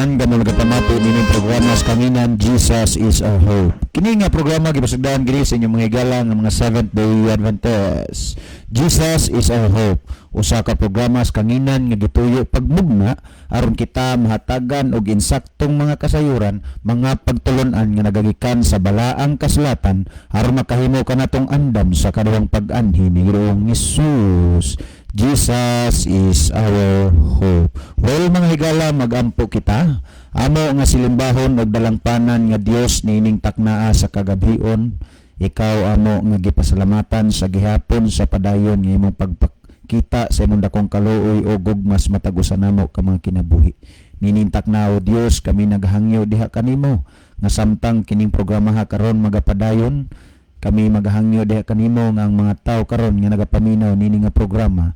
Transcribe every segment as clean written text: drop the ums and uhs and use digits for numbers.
Tanan nga mga nagapamati nining programa sa kanginan Jesus is Our Hope. Kini nga programa gipasagdan gini sa inyong mga higala nga mga Seventh Day Adventists. Jesus is Our Hope. Usa ka programa sa kanginan nga gituyo pagmugna aron kita mahatagan og insaktong mga kasayuran, mga pagtulon-an nga nagagikan sa balaang kasulatan aron makahimo kanatong andam sa kaduhang pag-anhi ni Ginoong Hesus. Jesus is our hope. Well, mga higala, magampo kita. Amo nga silimbahon og dalangpanan nga Dios niining taknaa sa kagabhion. Ikaw amo nga gipasalamatan sa gihapon sa padayon nga imong pagpakita sa imong dakong kaluoy o gugmas matag usa namo ka mga kinabuhi. Nining taknaa, o Dios, kami naghangyo diha kanimo nga samtang kining programa ha karon magapadayon, kami maghangyo diha kanimo nga ang mga tao karon nga nagapaminaw nini nga programa,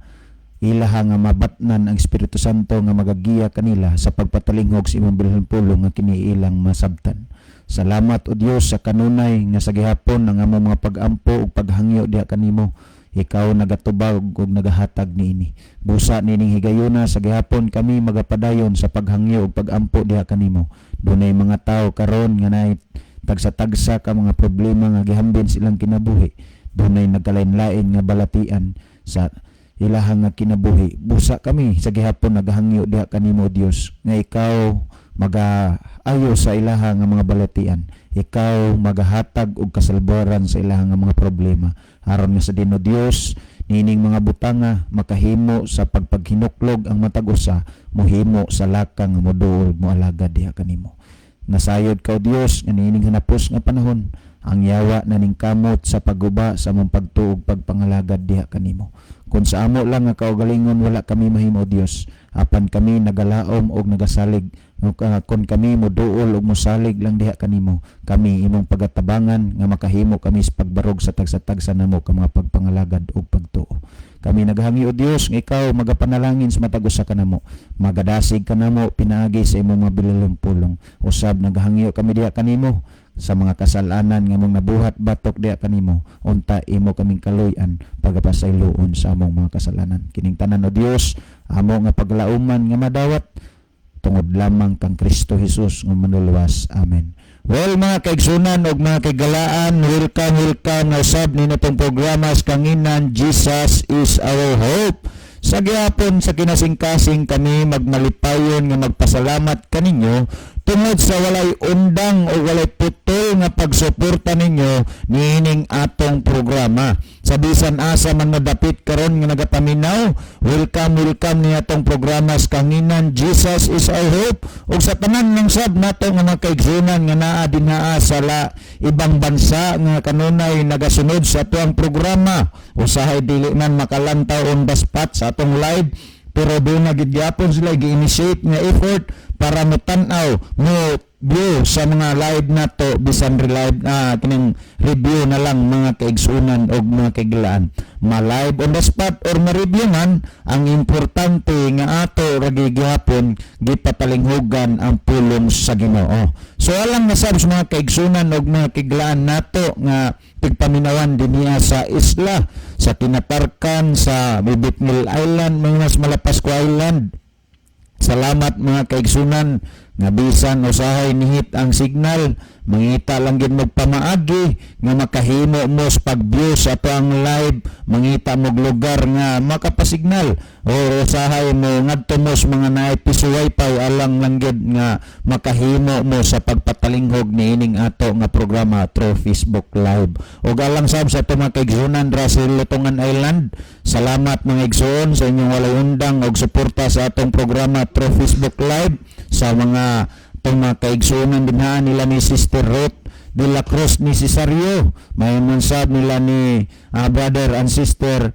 ilaha nga mabatnan ang Espiritu Santo nga magagiya kanila sa pagpatalinghog sa imong bilhan pulong nga kini ilang masabtan. Salamat, o Dios, sa kanunay nga sa gihapon ang among mga pag-ampo ug paghangyo diha kanimo, ikaw nagatubag ug nagahatag niini. Busa nining higayuna, sa gihapon kami magapadayon sa paghangyo ug pagampo diha kanimo. Dunay mga tawo karon nga naay tagsa-tagsa ka mga problema nga gihambin silang kinabuhi. Dunay nagkalain-lain nga balatian sa ilahang nga kinabuhi. Busa kami sa gihapon nagahangyo diha kanimo, Dios, nga ikaw magaayo sa ilaha nga mga balatian. Ikaw magahatag og kasalboran sa ilaha nga mga problema. Aron nga sa Dino Dios, nining mga butanga makahimo sa pagpaghinuklog ang matag usa mohimo sa lakang nga moduol moalagad diha kanimo. Nasayod ka, O Dios, nga niining hanapos nga panahon ang yawa naningkamot sa pagguba sa among pagtuog pagpangalagad diha kanimo. Kung sa amo lang nga kaugalingon, wala kami mahimo, Dios. Apan kami nagalaom og nagasalig nga kung kami moduol og mosalig lang diha kanimo, kami imong pagatabangan nga makahimo kami sa pagbarog sa tagsa-tagsa namo ka mga pagpangalagad ug pagtuo. Kami naghangyo, O Dios, nga ikaw magapanalangin sa matag usa kanamo. Magadasig kanamo pinaagi sa imong mga bilalong pulong. Usab naghangyo kami diha kanimo sa mga kasalanan nga among nabuhat batok diha kanimo. Unta imo kaming kaluy-an, pagapasayloon sa among mga kasalanan. Kining tanan, O Dios, amo nga paglauman nga madawat tungod lamang kang Kristo Jesus nga manluluwas. Amen. Well, mga kaigsunan ug mga kaigalaan, welcome, welcome na usab nino tong programa sa kanginan Jesus is Our Hope. Sa gihapon sa kinasingkasing kami magmalipayon nga magpasalamat kaninyo tungod sa walay undang o walay putol nga pagsuporta ninyo niining atong programa. Sa bisan asa man nadapit karon nga nagapaminaw, welcome, welcome ni atong programa sa kanginan Jesus is Our Hope ug sa tanan ng sab nato nga mga kaigsunan nga naa dinhaa sa la ibang bansa nga kanunay nagasunod sa atuang programa. Usahay dili man makalantaw on the spot sa atong live, pero duna gid gyapon sila gi-initiate nga effort para mo tan-aw, mo view sa mga live nato, bisan live na kining review na lang, mga kaigsunan og mga kaigalaan. Ma-live on the spot or ma-review man, ang importante nga ato ra gihapon gipatalinghugan ang pulong sa Ginoo. So alang na sab sa mga kaigsunan og mga kaigalaan nato nga tigpaminawan dinhiya sa isla, sa Tinaparkan, sa Bibitmil Island, mga mas Malapascua Island. Salamat, mga kaigsunan, nga bisan usahay nihit ang signal, mangita lang gid mo pamaagi nga makahimo mo sa pag-view sa atoang live, mangita mo lugar nga makapasignal o usahay mo ngadto mo sa mga naay piso wifi alang lang gid nga makahimo mo sa pagpatalinghog niining ato nga programa through Facebook Live. Ug alang sab sa ato mga kaigsunan ra sa Lutungan Island, salamat, mga igsoon, sa inyong walay undang og suporta sa atong programa through Facebook Live, sa mga itong mga kaigsuonan dinha nila ni Sister Ruth de la Cruz ni Cesario, may sab nila ni brother and sister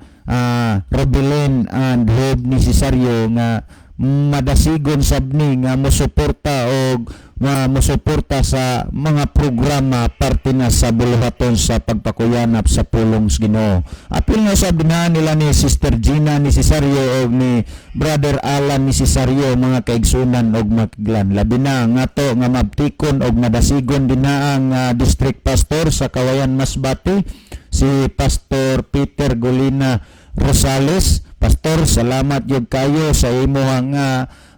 Robilin and Hope ni Cesario nga madasigon sab ni nga mosuporta og nga mosuporta sa mga programa parte na sa buluhaton sa pagpakuyanap sa pulong sa Ginoo. Apil nga sab dinha nila ni Sister Gina ni Cesario og ni Brother Alan ni Cesario, mga kaigsunan og makiglan. Labi na nga to nga mabtikon og madasigon dinha ang district pastor sa Kawayan, Masbate, si Pastor Peter Golina Rosales. Pastor, salamat gyud kayo sa imuha nga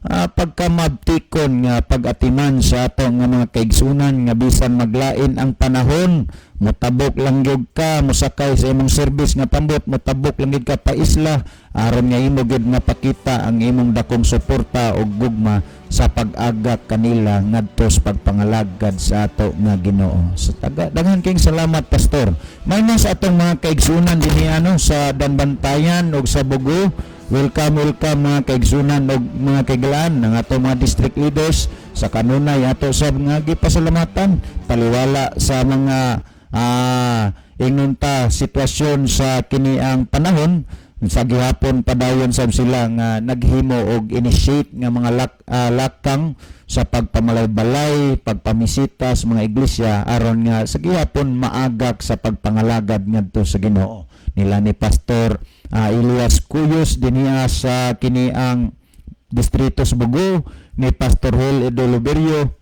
pagkamabtikon nga pag-atiman sa ato nga mga kaigsunan nga bisan maglain ang panahon, motabok lang gyud ka, mosakay sa imong service nga pambot, motabok lang gyud ka pa isla aron nga imo gyud mapakita ang imong dakong suporta ug gugma sa pag-agak kanila ngadto sa pagpangalagad sa ato nga Ginoo. Sa taga daghan kayong salamat, Pastor. May sa atong mga kaigsunan dinhi ano sa Daanbantayan ug sa Bogo. Welcome, welcome, mga kaigsunan ug mga kaiglaan ng atong mga district leaders sa kanunay ato sa mga gipasalamatan taliwala sa mga ingnon ta sitwasyon sa kini ang panahon. Sa gihapon padayon sab sila nga naghimo og initiate nga mga lakang sa pagpamalay-balay, pagpamisita sa mga iglesia aron nga sa gihapon maagak sa pagpangalagad ngadto sa Ginoo. Nila ni Pastor Elias Cuyos dinhiya sa kini ang distrito sa Bogo, ni Pastor Hel Edoloberio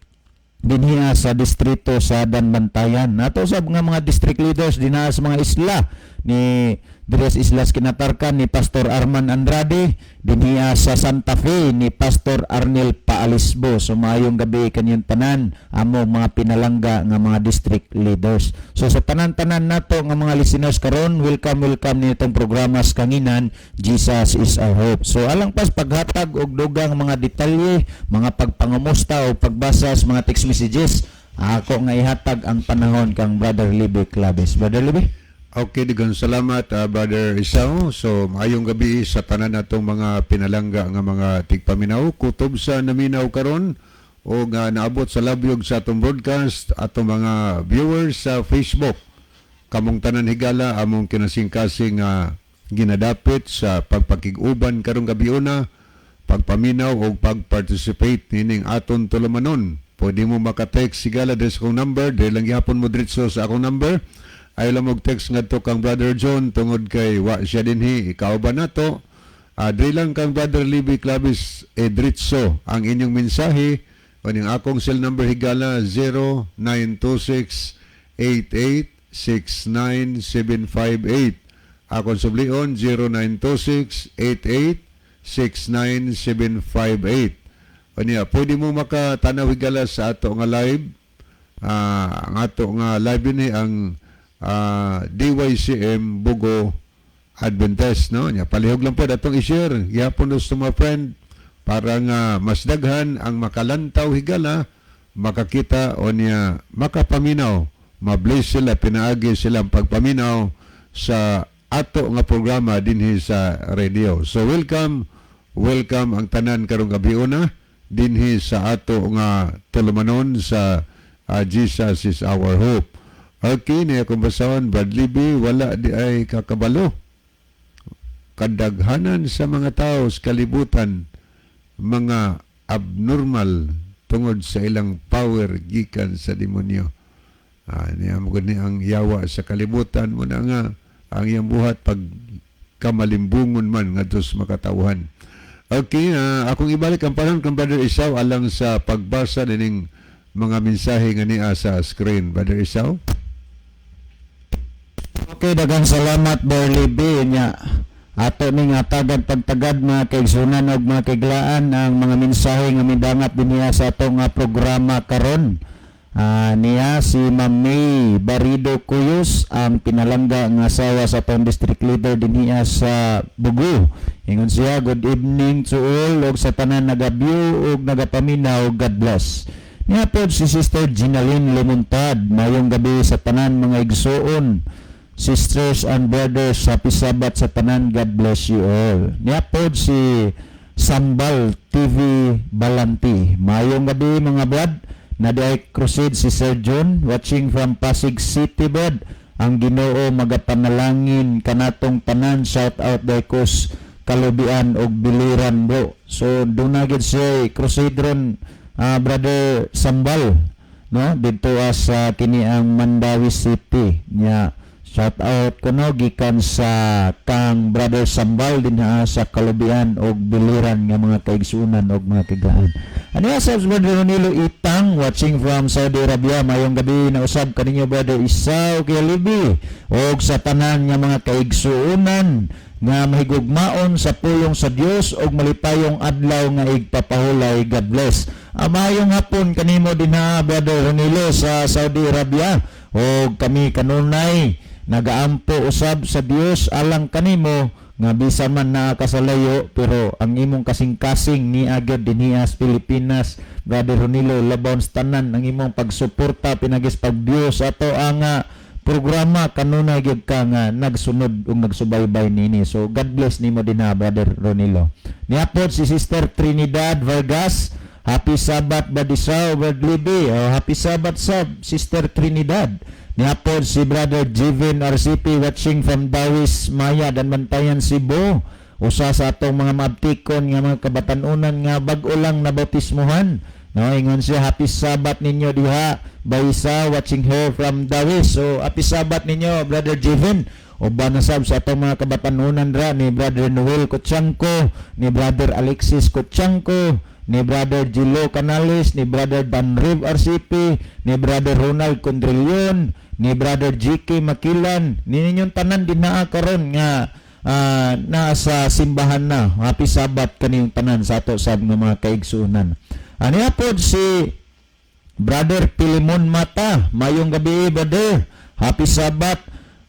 dinhiya sa distrito sa Daanbantayan. Nato sab nga mga district leaders dinha sa mga isla ni diri sa Islas Kinatarkan ni Pastor Arman Andrade, dinhiya sa Santa Fe ni Pastor Arnel Paalisbo. So maayong gabi kanyang tanan amo mga pinalangga nga mga district leaders. So sa tanan-tanan nato nga mga listeners karon, welcome, welcome nitong programa sa Kanginan, Jesus is Our Hope. So alang pas paghatag og dugang mga detalye, mga pagpangamusta o pagbasa sa mga text messages, ako nga ihatag ang panahon kang Brother Libby Claves. Brother Libby? Okay, daghang salamat, Brother Isao. So, maayong gabi sa tanan natong mga pinalangga nga mga tigpaminaw, kutob sa naminaw karon o nga naabot sa labyog sa atong broadcast, atong mga viewers sa Facebook. Kamong tanan higala among kinasingkasing ginadapit sa pagpakig-uban karong gabiuna, pagpaminaw o pag-participate nining aton tulumanon. Pwede mo maka-text higala diri sa akong number, diri lang gihapon mo diretso sa akong number. Ay lang og text ngadto kang Brother John tungod kay wa siya dinhi, ikaw ba nato? Diri lang kang Brother Libby Clavis diretso ang inyong mensahe. O ning akong cell number higala, 0926 8869758. Akong sublion, 0926 8869758. Unya, pwede mo makatanaw higala sa ato nga live. Ang ato nga live ni ang DYCM Bogo Adventist, no? Nya palihog lang po atong i-share gihapon to mga friend para nga mas daghan ang makalantaw higala, makakita o niya makapaminaw, mabless sila pinaagi sila ang pagpaminaw sa ato nga programa dinhi sa radio. So welcome, welcome ang tanan karong gabiuna dinhi sa ato nga tulumanon sa Jesus is Our Hope. Okay, niya akong basahon, Brad Libby, wala di ay kakabalo. Kadaghanan sa mga tao sa kalibutan, mga abnormal tungod sa ilang power gikan sa demonyo. Niya mo ni ang yawa sa kalibutan mo na nga ang iyang buhat pag kamalimbungon man ngadto sa makatawhan. Okay, akong ibalik ang panahon kang Brother Isaw alang sa pagbasa nining mga mensahe nga niya sa screen. Brother Isaw? Okay, daghang salamat, Brother Libby. Nya ato ning tagad pagtagad, mga kaigsunan og mga kaiglaan, ang mga mensahe nga midangat dinhiya sa atong nga programa karon. Niya si Ma'am May Barido Cuyos, ang pinalangga nga asawa sa atong district leader dinhiya sa Bogo. Ingon siya, "Good evening to all ug sa tanan nagabiew ug nagapaminaw, God bless." Niya pod si Sister Ginaline Lemontad, "Mayong gabi sa tanan mga igsuon, sisters and brothers, happy Sabbath sa tanan, God bless you all." Niya pod si Sambal TV Balanti, "Mayong gabi mga brad, na di crusade si Sir John, watching from Pasig City, brad. Ang Ginoo magapanalangin kanatong tanan, shout out kay Kalubian og Biliran, bro." So duna gid siya crusade ron, Brother Sambal, no, didto sa kini ang Mandaue City. Nya Shout out kuno gikan sa kang Brother Sambal dinha sa Kalubian og Biliran nga mga kaigsunan og mga kiglaan. Ano sa Brother Ronilo Itang, watching from Saudi Arabia. Mayong gabi na usab kaninyo, Brother Isaw Kialibi, og sa tanan nga mga kaigsuonan nga mahigugmaon sa pulong sa Dios, og malipayong adlaw nga igpapahulay. God bless. Mayong hapon kanimo dinha, Brother Ronilo, sa Saudi Arabia, og kami kanunay nagaampo usab sa Dios alang kanimo nga bisan man naa ka sa layo, pero ang imong kasing-kasing ni agad dinhi sa Pilipinas, Brother Ronilo. Labaw sa tanan, ang imong pagsuporta pinagis pag-view sa ato ang programa, kanunay gyud ka nga nagsunod ug nagsubaybay nini. So God bless nimo dinha, Brother Ronilo. Niapod si Sister Trinidad Vargas. "Happy Sabbath, Badisaw, Brad Libby." Oh, happy Sabbath sab, Sister Trinidad. Niapod si Brother Jivin RCP, watching from Dawis, Maya, Daanbantayan, Cebu. Usa sa atong mga maabtikon nga mga kabatanunan nga bag-o lang nabautismuhan. No, ingon siya, "Happy Sabbath ninyo diha. Baysa, watching her from Dawis." So happy Sabbath ninyo, Brother Jivin. Uban na sab sa atong mga kabatanunan ra ni Brother Noel Kutsyangko, ni Brother Alexis Kutsyangko, ni Brother Gilo Canales, ni Brother Danriv RCP, ni Brother Ronald Condrillon, ni Brother GK Makilan, ni ninyong tanan din naa karon nga naa sa simbahan na. Happy Sabbath kaniyong tanan sa ato sab nga mga kaigsuonan. Ani pod si Brother Pilimon Mata. Mayong gabi, brother. Happy Sabbath.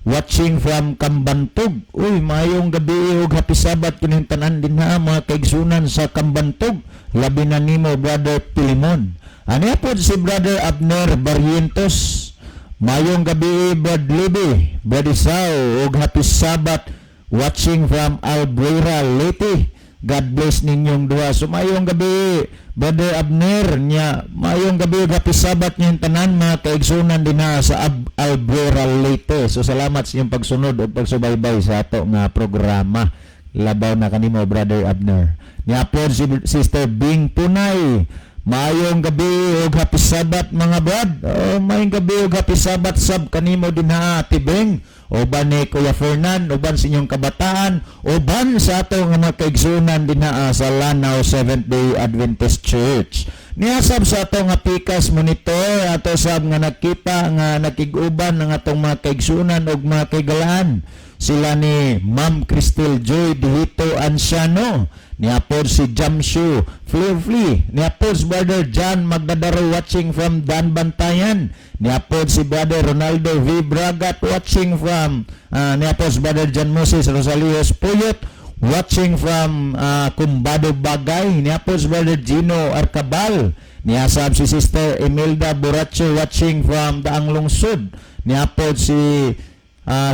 Watching from Kambantog. Uy, mayong gabi ug happy Sabbath kining tanan dinha, mga kaigsunan sa Kambantog. Labi na nimo, Brother Pilimon. Ani pod si Brother Abner Barrientos. "Mayong gabi, Brad Libby, Brad Isao, ug happy Sabbath. Watching from Albuera, Leyte. God bless ninyong duha." So mayong gabi, Brother Abner, nya mayong gabi ug happy Sabbath ninyong tanan, mga kaigsunan dinha sa Albuera, Leyte. So salamat sa inyong pagsunod ug pagsubaybay sa ato nga programa. Labaw na kanimo, Brother Abner. Niapod si Sister Bing Punay. "Maayong gabi ug happy Sabbath, mga brad." Oh, maayong gabi ug happy Sabbath sab kanimo dinha, Ate Bing. Uban ni Kuya Fernan, uban sa inyong kabataan, uban sa ato nga mga kaigsunan dinha sa Lanao Seventh Day Adventist Church. Niasab sa ato nga Pikas Monitor, ato sab nga nakita nga nakig-uban ng atong mga kaigsunan ug mga kaigalaan. Sila ni Ma'am Cristel Joy Dihito Anciano, niapod si Jamshu Fli, niapod si Brother John Magdadaro, watching from Daanbantayan, niapod si Brother Ronaldo V. Bragat, watching from niapod si Brother John Moses Rosalios Puyot, watching from Kumbado Bagay, niapod si Brother Gino Arcabal, niasab si Sister Imelda Buracho, watching from Daang Lungsod, niapod si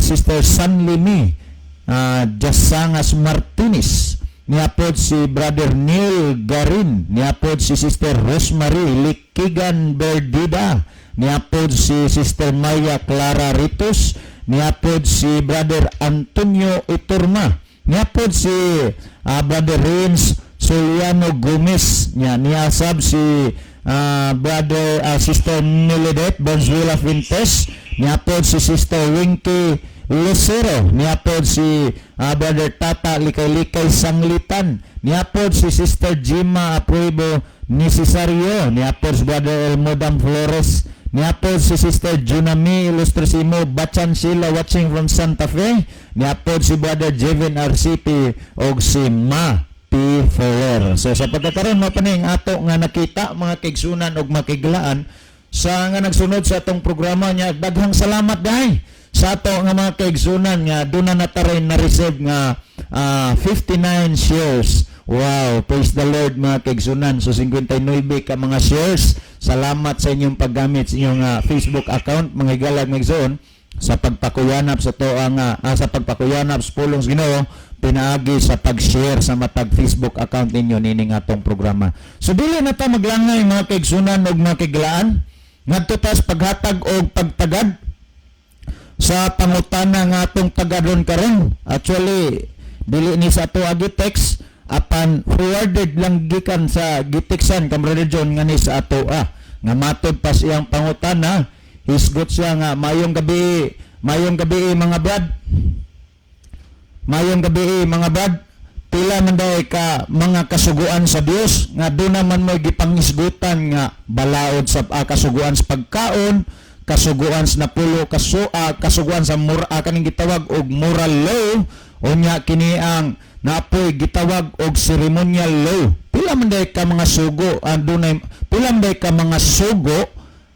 Sister Sanlimi Jasangas Martinez, niapod si Brother Neil Garin, niapod si Sister Rosemary Likigan Berdida, niapod si Sister Maya Clara Ritos, niapod si Brother Antonio Iturma, niapod si Brother Renz Soliano Gomez, nya niasab si Brother Sister Nilidet Bonzuela Fuentes, niapod si Sister Winky Lucero, niapod si Brother Tata Likay-Likay Sanglitan, niapod si Sister Jima Apruebo Necesario, niapod si Brother Elmodam Flores, niapod si Sister Junami Ilustrisimo Bachansila, watching from Santa Fe, niapod si Brother Jevin RCP og si Ma P. Ferrer. So sa pagkakaroon mo pa ning ato nga nakita, mga kaigsunan og makiglaan sa nga nagsunod sa atong programa niya. Daghang salamat dai sa ato nga mga kaigsunan nga duna na taray na receive nga 59 shares. Wow, praise the Lord, mga kaigsunan. So 59 ka mga shares. Salamat sa inyong paggamit sa inyong Facebook account, mga higalag mga sa pagpakuyanap sa to ang sa pagpakuyanap sa pulong sa Ginoo pinaagi sa pag-share sa matag Facebook account ninyo nining atong programa. So dili na ta maglangay, mga kaigsunan ug mga kaiglaan, ngadto ta sa paghatag og pagtagad sa pangutana nga atong tagadon karon. Actually, dili ni sa ato agi text, apan forwarded lang gikan sa giteksan kang Brother John nga ni sa ato nga matod pa siyang pangutana. Hisgot siya nga, "Mayong gabi, Mayong gabi, mga brad. Mayong gabi, mga brad. Pila man diay ka mga kasuguan sa Dios nga duna man mo gipangisgutan nga balaod sa kasuguan sa pagkaon, kasuguan sa napulo kasuguan sa kaning gitawag og moral law, unya kini ang napoy gitawag og ceremonial law. Pila man diay ka mga sugo ang dunay, pila man diay ka mga sugo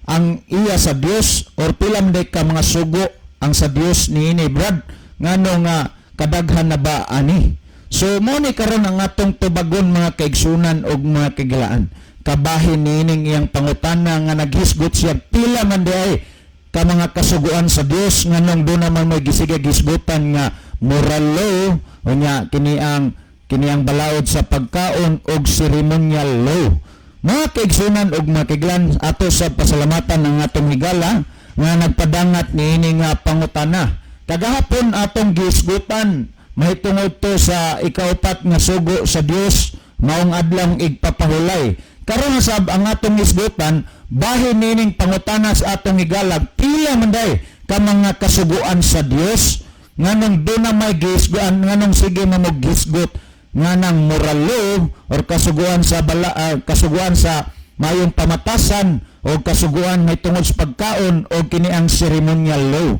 ang iya sa Dios or pila man diay ka mga sugo ang sa Dios niini, brad? Ngano nga kadaghan na ba ani? So mo ni karon ang atong tubagon, mga kaigsunan og mga kagilaan, kabahin niining iyang pangutana nga naghisgot siya pila man diay ka mga kasuguan sa Dios, nganong duna man may gisiga gisgutan nga moral law, unya kini ang balaod sa pagkaon og ceremonial law. Mga kaigsunan og mga kaiglan, ato sa pasalamatan ang atong higala nga nagpadangat niini nga pangutana. Kagahapon atong gisgutan mahitungod to sa ikaupat nga sugo sa Dios, maong adlawng igpapahulay. Karon sab ang atong isgutan bahin nining pangutana sa atong higalag, pila man day ka mga kasuguan sa Dios, nganong duna may gisguan, nganong sige man mo gisgot nga nang moral law or kasuguan sa kasuguan sa mayong pamatasan o kasuguan may tungod sa pagkaon o kini ang ceremonial law.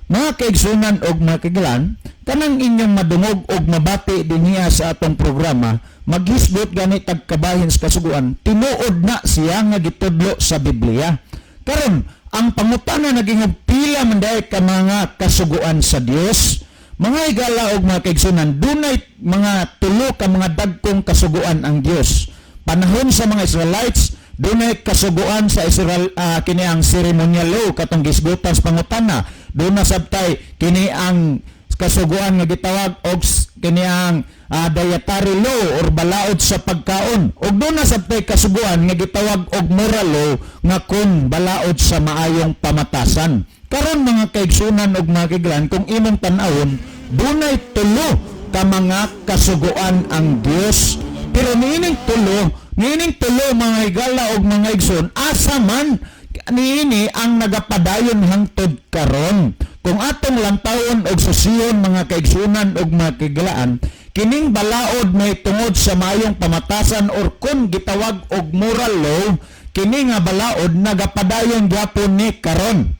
Mga kaigsunan og mga kaiglan, kanang inyong madungog og mabati dinhiya sa atong programa, maghisgot gani tag kabahin sa kasuguan, tinuod na siya nga gitudlo sa Biblia. Karon, ang pangutana naging pila man diay ka mga kasuguan sa Dios. Mga higala og mga kaigsunan, dunay mga tulo ka mga dagkong kasuguan ang Dios. Panahon sa mga Israelites, dunay kasuguan sa Israel, kini ang ceremonial law katong gisgutan sa pangutana. Duna sabtay kini ang kasuguan nga gitawag og kini ang dietary law or balaod sa pagkaon. Ug duna sabtay kasuguan nga gitawag og moral law nga kun balaod sa maayong pamatasan. Karon, mga kaigsunan og mga kaiglan, kung imong tan-awon, dunay tulo ka mga kasuguan ang Dios. Pero niining tulo, mga higala og mga igsoon, asa man niini ang nagapadayon hangtod karon? Kung atong lantawon og susiyon, mga kaigsunan og mga kaiglaan, kining balaod may tungod sa mayong pamatasan or kun gitawag og moral law, kini nga balaod nagapadayon gyapon ni karon.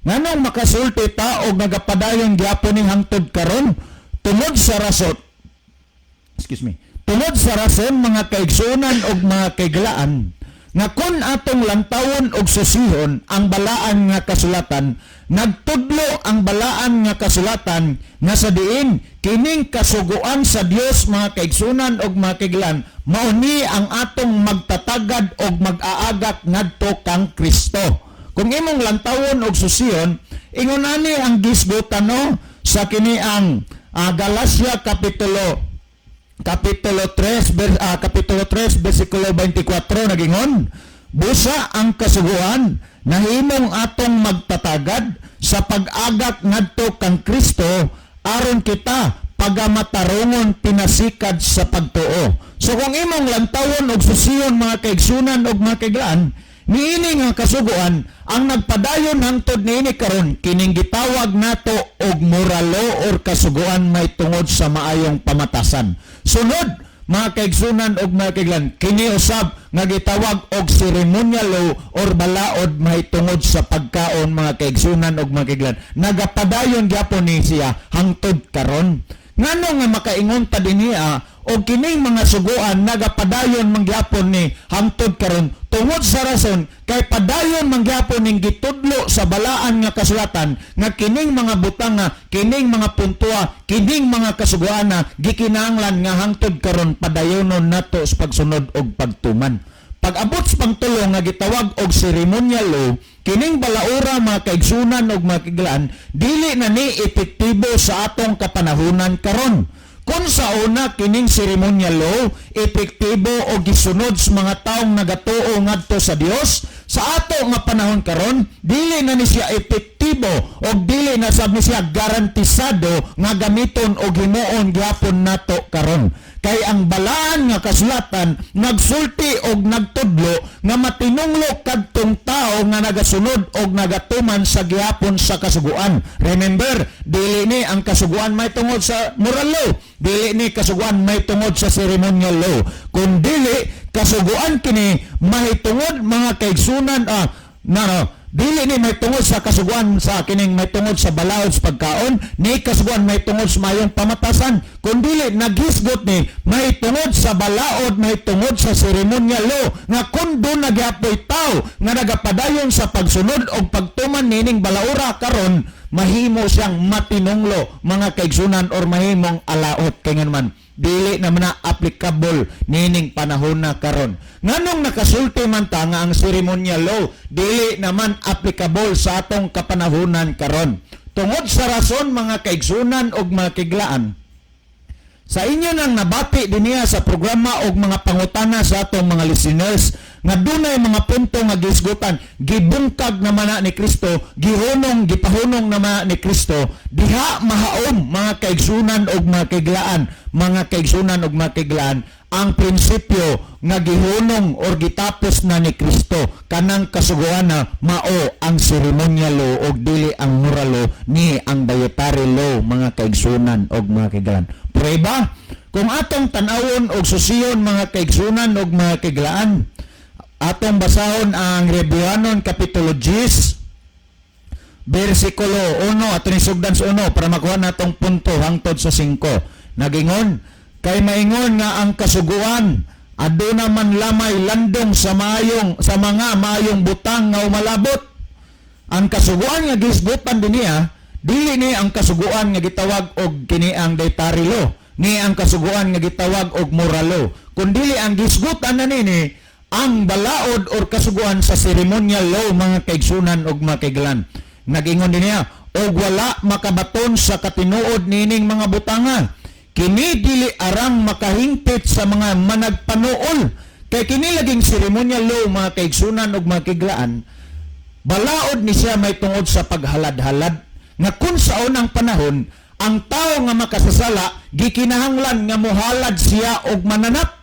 Nganong makasulti ta og nagapadayon gyapon ni hangtod karon? Tungod sa rason, excuse me, tungod sa rason, mga kaigsunan og mga kaiglaan, nga kun atong lantawon og susihon ang balaan nga kasulatan, nagtudlo ang balaan nga kasulatan nga sa diin kining kasuguan sa Dios, mga kaigsunan og mga kaiglaan, mao ni ang atong magtatagad og mag-aagak ngadto kang Kristo. Kung imong lantawon og susiyon, ingon ani ang gisgutan, no, sa kini ang Galacia kapitulo 3 bersikulo 24, nagingon, "Busa ang kasuguan nahimong atong magtatagad sa pag-agak ngadto kang Kristo aron kita pagamatarungon pinasikad sa pagtuo." So kung imong lantawon og susiyon, mga kaigsunan og mga kaiglaan, niini nga kasuguan ang nagpadayon hangtod niini karon, kining gitawag nato og moral law or kasuguan may tungod sa maayong pamatasan. Sunod, mga kaigsunan og mga kaiglan, kini usab nga gitawag og ceremonial law or balaod may tungod sa pagkaon, mga kaigsunan og mga kaiglan, nagapadayon gyapon ni siya hangtod karon. Ngano nga makaingon ta dinhiya og kining mga suguan nagapadayon mangyapon ni hangtod karon? Tungod sa rason kay padayon mangyapon ning gitudlo sa balaan nga kasulatan nga kining mga butanga, kining mga puntoa, kining mga kasuguan na gikinahanglan nga hangtod karon padayonon nato sa pagsunod og pagtuman. Pag-abot sa pangtulo nga gitawag og ceremonial law, kining balaura, mga kaigsunan og mga kaiglaan, dili na ni epektibo sa atong kapanahunan karon. Kung sa una kining ceremonial law epektibo o gisunod sa mga taong nagatuo ngadto sa Dios, sa ato nga panahon karon dili na ni siya epektibo o dili na sab ni siya garantisado nga gamiton o himuon gyapon nato karon. Kay ang balaan nga kasulatan nagsulti og nagtudlo nga matinunglo kadtong tao nga nagasunod og nagatuman sa gihapon sa kasuguan. Remember, dili ni ang kasuguan may tungod sa moral law, dili ni kasuguan may tungod sa ceremonial law, kun dili kasuguan kini mahitungod, mga kaigsunan, no, dili ni may tungod sa kasuguan sa kining may tungod sa balaod sa pagkaon ni kasuguan may tungod sa mayong pamatasan, kun dili naghisgot ni may tungod sa balaod may tungod sa ceremonial law, nga kun duna gyapoy tao nga nagapadayon sa pagsunod og pagtuman nining balaura karon, mahimo siyang matinunglo, mga kaigsunan, or mahimong alaot, kay man dili naman na applicable nining panahon na karon. Nganong nakasulti man ta nga ang ceremonial law dili naman applicable sa atong kapanahonan karon? Tungod sa rason, mga kaigsunan og mga kiglaan, sa inyo nang nabati dinhiya sa programa og mga pangutana sa atong mga listeners nga dunay mga punto nga gisgutan, gibungkag naman na ni Kristo, gihunong, gipahunong naman ni Kristo diha mahaom, mga kaigsunan og mga kaiglaan, mga kaigsunan og mga kaiglaan, ang prinsipyo nga gihunong or gitapos na ni Kristo kanang kasuguan na mao ang ceremonial law og dili ang moral law ni ang dietary law, mga kaigsunan og mga kaiglaan. Prueba, kung atong tan-awon og susiyon, mga kaigsunan og mga kaiglaan, atong basahon ang Hebreohanon Kapitulo 10 versikulo 1, ato ni sugdan sa 1 para makuha natong punto hangtod sa 5. Nagingon, kay maingon nga ang kasuguan aduna man lamay landong sa mga maayong butang nga umalabot. Ang kasuguan nga gisgutan dinhiya, dili ni ang kasuguan nga gitawag og kini ang dietary law, ni ang kasuguan nga gitawag og moral law, kundili ang gisgutan na nini ang balaod or kasuguan sa ceremonial law, mga kaigsunan og mga kaiglan. Nagingon dinhiya, og wala makabaton sa katinuod nining mga butanga. Kini dili arang makahingpit sa mga managpanuol. Kay kini laging ceremonial law, mga kaigsunan og mga kaiglaan, balaod ni siya may tungod sa paghalad-halad nga kung sa unang panahon ang tao nga makasasala gikinahanglan nga mohalad siya og mananap.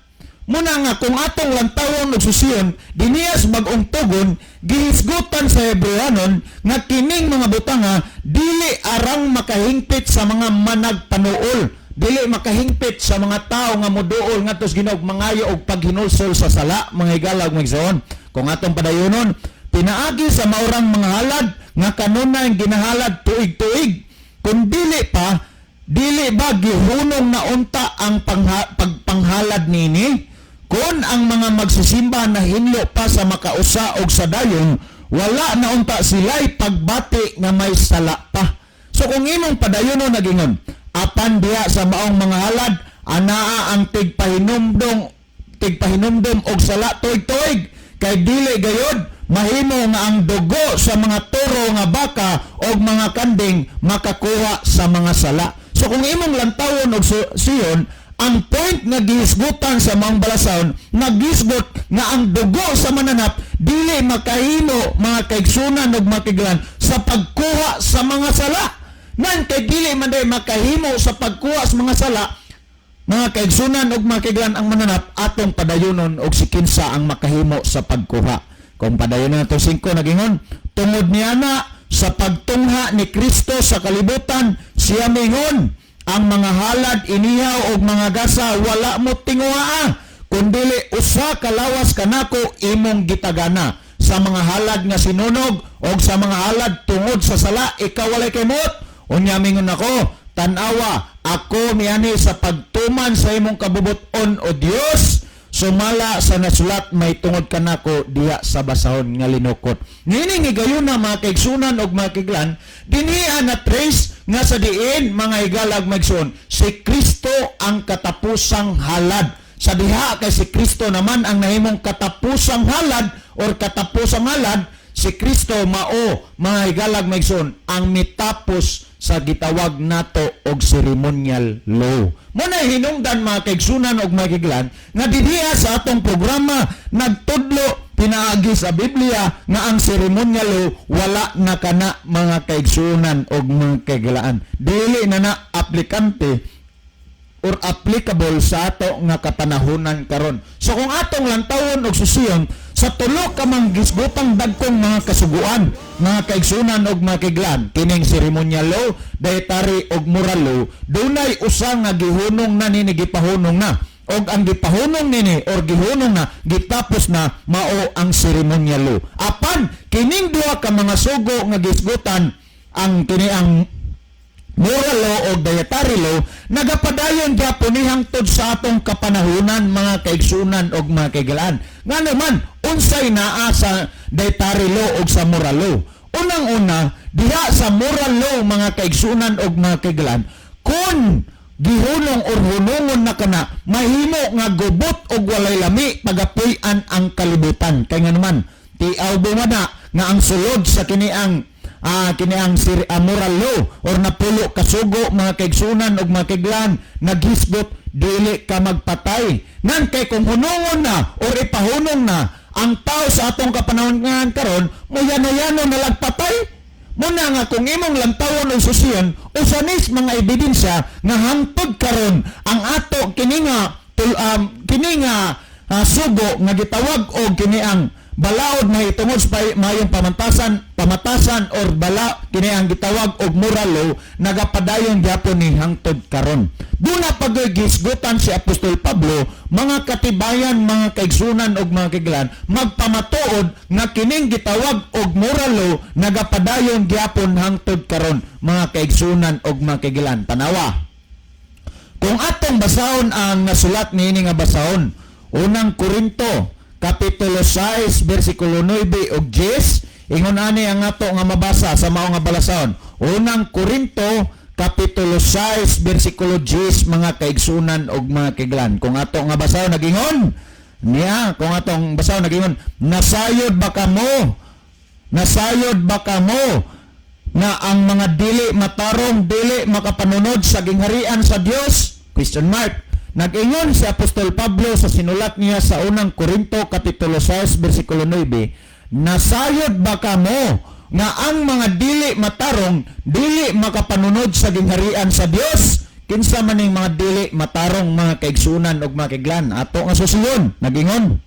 Muna nga kung atong lantawon og susiyon dinhiya sa Bag-ong Tugon, gihisgutan sa Hebreohanon nga kining mga butanga dili arang makahingpit sa mga managpanuol, dili makahingpit sa mga tao nga moduol ngadto sa Ginoo, mangayo og paghinulsol sa sala, mga higala ug mga. Kung atong padayonon, pinaagi sa maurang mga halad nga kanunay ginahalad tuig-tuig, kung dili pa, dili ba gihunong na unta ang pagpanghalad nini? Kung ang mga magsisimba na hinlo pa sa makausa og sa dayon, wala na unta sila'y pagbati nga may sala pa. So kung imong padayonon, nagingon, apan diha sa maong mga halad anaa ang tigpahinumdom og sala tuig-tuig, kay dili gayod mahimo nga ang dugo sa mga toro nga baka og mga kanding makakuha sa mga sala. So kung imong lantawon og siyon, ang point nga gihisgutan sa maong balasahon, nagisgot nga ang dugo sa mananap dili makahimo, mga kaigsunan ug mga kaiglan, sa pagkuha sa mga sala. Nan kay dili man day makahimo sa pagkuha sa mga sala, mga kaigsunan ug mga kaiglan, ang mananap, atong padayonon og si kinsa ang makahimo sa pagkuha. Kung padayonon nato 5, nagingon, tungod niya na sa pagtungha ni Kristo sa kalibutan, siya mingon, ang mga halad inihaw og mga gasa wala mo tinguhaa, kundili usa ka lawas kanako imong gitagana. Sa mga halad nga sinunog og sa mga halad tungod sa sala ikaw walay kamot. Unya mingon ako, tan-awa, ako miani sa pagtuman sa imong kabubuton, O Dios, sumala sa nasulat may tungod kanako diha sa basahon nga linukot. Nining higayuna, mga kaigsunan og mga kaiglan, dinhiya na trace nga sa diin, mga higala ug maigsoon, si Kristo ang katapusang halad. Sa diha kay si Kristo naman ang nahimong katapusang halad or katapusang halad, si Kristo mao, mga higala ug maigsoon, ang mitapos sa gitawag nato og ceremonial law. Muna hinungdan, mga kaigsunan og mga kaiglan, nga dinhiya sa atong programa nagtudlo pinaagi sa Biblia nga ang ceremonial law wala na kana, mga kaigsunan og mga kaiglaan. Dili na na aplikante. or applicable sa ato nga kapanahunan karon. So kung atong lantawon og susiyon sa tulo ka mang gisgutang dagkong mga kasuguan, mga kaigsunan og mga kaiglaan, kining ceremonial law, dietary og moral law, dunay usa nga gihunong na nini, gipahunong na, og ang gipahunong nini or gihunong na, gitapos na, mao ang ceremonial law. Apan kining duha ka mga sugo nga gisgutan, ang kini ang moral law o dietary law, nagapadayon gyapon ni hangtod sa atong kapanahunan, mga kaigsunan og mga kaigalaan. Ngano man, unsay naa sa dietary law og sa moral law? Unang-una, diha sa moral law, mga kaigsunan og mga kaigalaan, kung gihunong or hunungon na kana, mahimo nga gubot og walay lami pagapuy-an ang kalibutan. Kay nga naman, tiaw bumana nga ang sulod sa kini ang moral law or napulo kasugo, mga kaigsunan og mga kaiglaan, naghisgot dili ka magpatay. Ngan kay kung hunungon na or ipahunong na ang tao sa atong kapanahon karon, moyano-yano na lagpatay. Muna nga kung imong lantawon og susiyon, usanis mga ebidensya nga hangtod karon ang ato kini nga sugo nga gitawag og kini ang balaod mahitungod sa mayong pamatasan or bala, kini ang gitawag og moral law, nagapadayon gyapon ni hangtod karon. Duna pa gyud gisgutan si Apostol Pablo, mga katibayan, mga kaigsunan og mga kaiglaan, magpamatuod nga kining gitawag og moral law nagapadayon gyapon hangtod karon, mga kaigsunan og mga kaiglaan. Tanawa kung atong basahon ang nasulat niini nga basahon, Unang Korinto kapitulo 6 bersikulo 9 ug 10, ingon ani ang ato nga mabasa sa mao nga balasahon. Unang Korinto kapitulo 6 bersikulo 10, mga kaigsunan ug mga kaiglaan. Kung ato nga basahon nagingon niya, kung atong basahon nagingon, "Nasayod ba kamo? Nasayod ba kamo nga ang mga dili matarong dili makapanunod sa gingharian sa Dios?" Question mark. Nag-ingon si Apostol Pablo sa sinulat niya sa Unang Korinto kapitulo 6 bersikulo 9, "Nasayod ba kamo nga ang mga dili matarong dili makapanunod sa gingharian sa Dios?" Kinsa man ning mga dili matarong, mga kaigsunan ug mga kaiglaan? Ato nga susiyon, nagingon,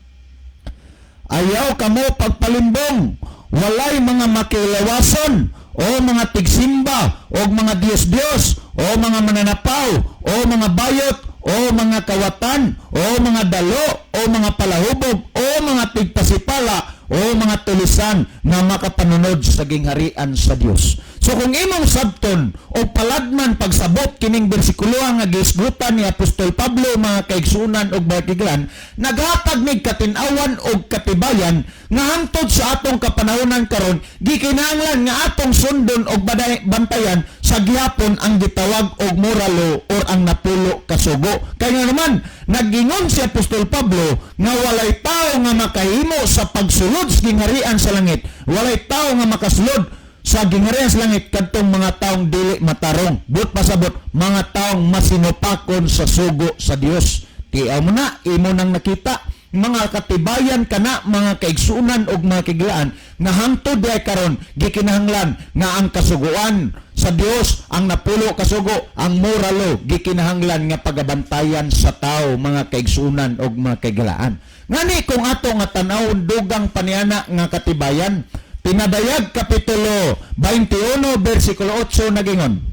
"Ayaw kamo pagpalimbong. Walay mga makilawason o mga tigsimba o mga diyos-diyos o mga mananapaw o mga bayot o mga kawatan o mga dalo o mga palahubog o mga tigpasipala o mga tulisan nga makapanunod sa gingharian sa Dios." So kung imong sabton o paladman pagsabot kining bersikulo nga gisgutan ni Apostol Pablo, mga kaigsunan ug mga kaiglaan, naghatag nig katin-awan og katibayan nga hangtod sa atong kapanahonan karon gikinahanglan nga atong sundon og bantayan sa gihapon ang gitawag og moral law or ang napulo kasugo. Kay nga naman, nagingon si Apostol Pablo nga walay tao nga makahimo sa pagsulod sa gingharian sa langit, walay tao nga makasulod sa gingharian sa langit kadtong mga taong dili matarong. But pasabot, mga taong masinupakon sa sugo sa Dios. Tiaw mo na, imo nang nakita mga katibayan kana, mga kaigsunan og mga kaiglaan, nga hangtod diay karon gikinahanglan nga ang kasuguan sa Dios, ang napulo kasugo, ang moral law, gikinahanglan nga pagabantayan sa tao, mga kaigsunan og mga kaiglaan. Ngani kung ato nga tan-awon dugang paniana nga katibayan, Pinadayag kapitulo 21 bersikulo 8, nagingon,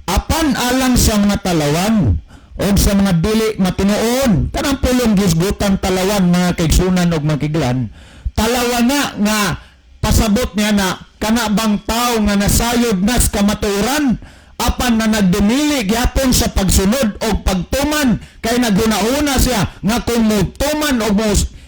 "Apan alang sa mga talawan o sa mga dili matinuon," kanang pulong gisgutan talawan, mga kaigsunan og mga kaiglaan, talawan na nga pasabot niya na kana bang tao nga nasayod nas kamatuoran apan na nagdumili gyapon sa pagsunod o pagtuman, kay naghuna-huna siya nga kung mutuman o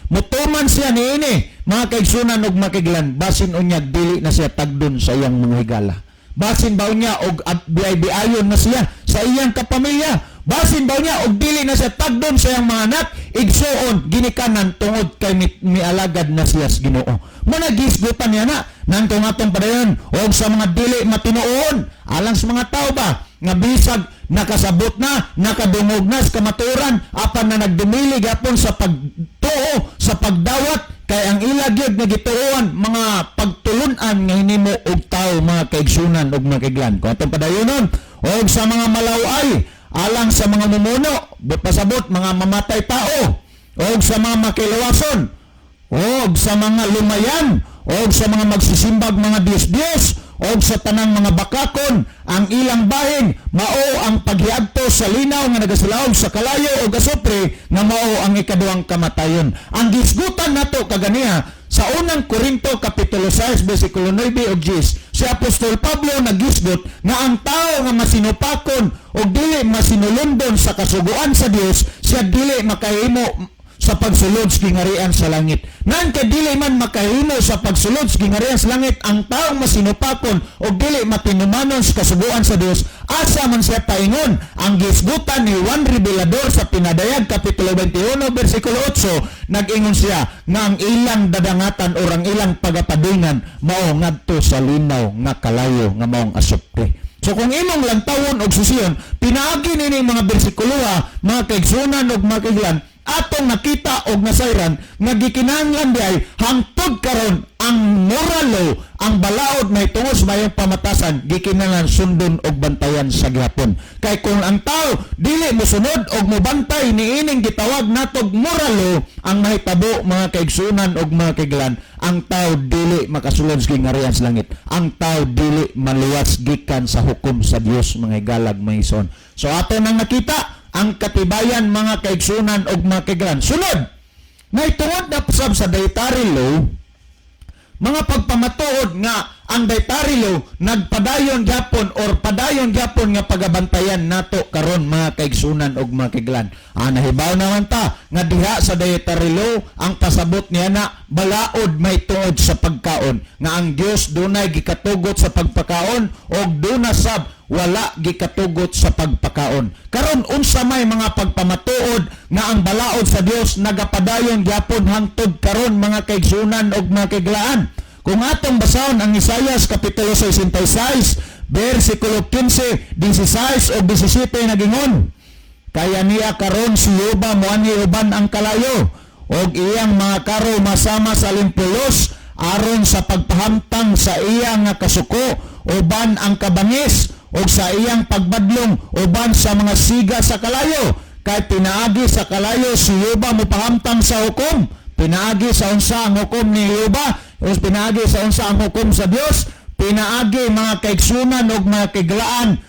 mutuman siya niini, mga kaigsunan og mga kaiglaan, basin unyag dili na siya tagdon sa iyang mga higala, basin ba niya og biay-biayon na siya sa iyang kapamilya, basin ba niya og dili na siya tagdon sa iyang mga anak, igsuon, ginikanan, tungod kay mialagad na siya sa Ginoo. Mo na gisgutan niya na nang kung atong padayon, og sa mga dili matinuon, alang sa mga tao ba nga bisag nakasabot na, nakadungog na sa kamatuoran, apan na nagdumili gapon sa pagtuo, sa pagdawat, kay ang ila gyud nga gituohan mga pagtulunan nga hinimo og tao, mga kaigsunan og mga kaiglaan. Kung atong padayonon, og sa mga malaway Alang sa mga mumuno, but pasabot mga mamatay tao, og sa mga makilawason, og sa mga lumayan, og sa mga magsisimbag mga Diyos-Diyos, og sa tanang mga bakakon. Ang ilang bahin mao ang paghiadto sa linaw nga nagasilaog sa kalayo og asupre, nga mao ang ikaduhang kamatayon. Ang gisgutan nato kaganiha sa Unang Korinto kapitulo 6 bersikulo 9 ug 10, si Apostol Pablo nagisgot nga ang tao nga masinupakon og dili masinulondon sa kasuguan sa Dios, siya dili makahimo sa pagsulod sa gingarian sa langit. Nan kay dili man makahimo sa pagsulod sa gingarian sa langit ang taong masinupakon o dili matinumanon sa kasuguan sa Dios, asa man siya paingon? Ang gisgutan ni Juan Revelador sa Pinadayag kapitulo 21 bersikulo 8, nag-ingon siya nga ang ilang dadangatan o ang ilang pagapadingan mao ngadto sa linaw nga kalayo nga maong asupre. So kung imong lantawon og susiyon, pinaagi nini mga bersikuloha, mga kaigsunan og mga kaiglan, atong nakita og nasayran nga gikinahanglan di ay hangtod karon ang moral law, ang balaod may tungod sa mayong pamatasan, gikinahanglan sundon og bantayan sa gihapon. Kay kung ang tao dili mosunod og mobantay niining gitawag natog moral law, ang mahitabo, mga kaigsunan og mga kaiglan, ang tao dili makasulod sa gingarian sa langit. Ang tao dili maluwas gikan sa hukom sa Dios, mga higalag, mga igsoon. So ato nang nakita ang katibayan, mga kaigsunan og mga kaiglan. Sunod, naitungod na sab sa dietary law, mga pagpamatuod nga ang dietary law nagpadayon gyapon or padayon gyapon nga pagabantayan nato karon, mga kaigsunan og mga kaiglan. Ah, nahibaw naman ta nga diha sa dietary law, ang pasabot niya na balaod may tungod sa pagkaon, nga ang Dios dunay gikatugot sa pagpakaon og duna sab wala gikatugot sa pagpakaon. Karon, unsa may mga pagpamatuod nga ang balaod sa Dios nagapadayon gyapon hangtod karon, mga kaigsunan og mga kaiglaan? Kung atong basahon ang Isayas kapitulo 66 versikulo 15, 16 o 17, nagingon, "Kaya niya karon si Yuba moanhi uban ang kalayo og iyang mga karo masama sa limpulos, aron sa pagpahamtang sa iya nga kasuko uban ang kabangis og sa iyang pagbadlong uban sa mga siga sa kalayo. Kay pinaagi sa kalayo si Yuba mopahamtang sa hukom." Pinaagi sa unsa ang hukom ni Yuba? O pinaagi sa unsa ang hukom sa Dios? Pinaagi, mga kaigsunan ug mga kaiglaan,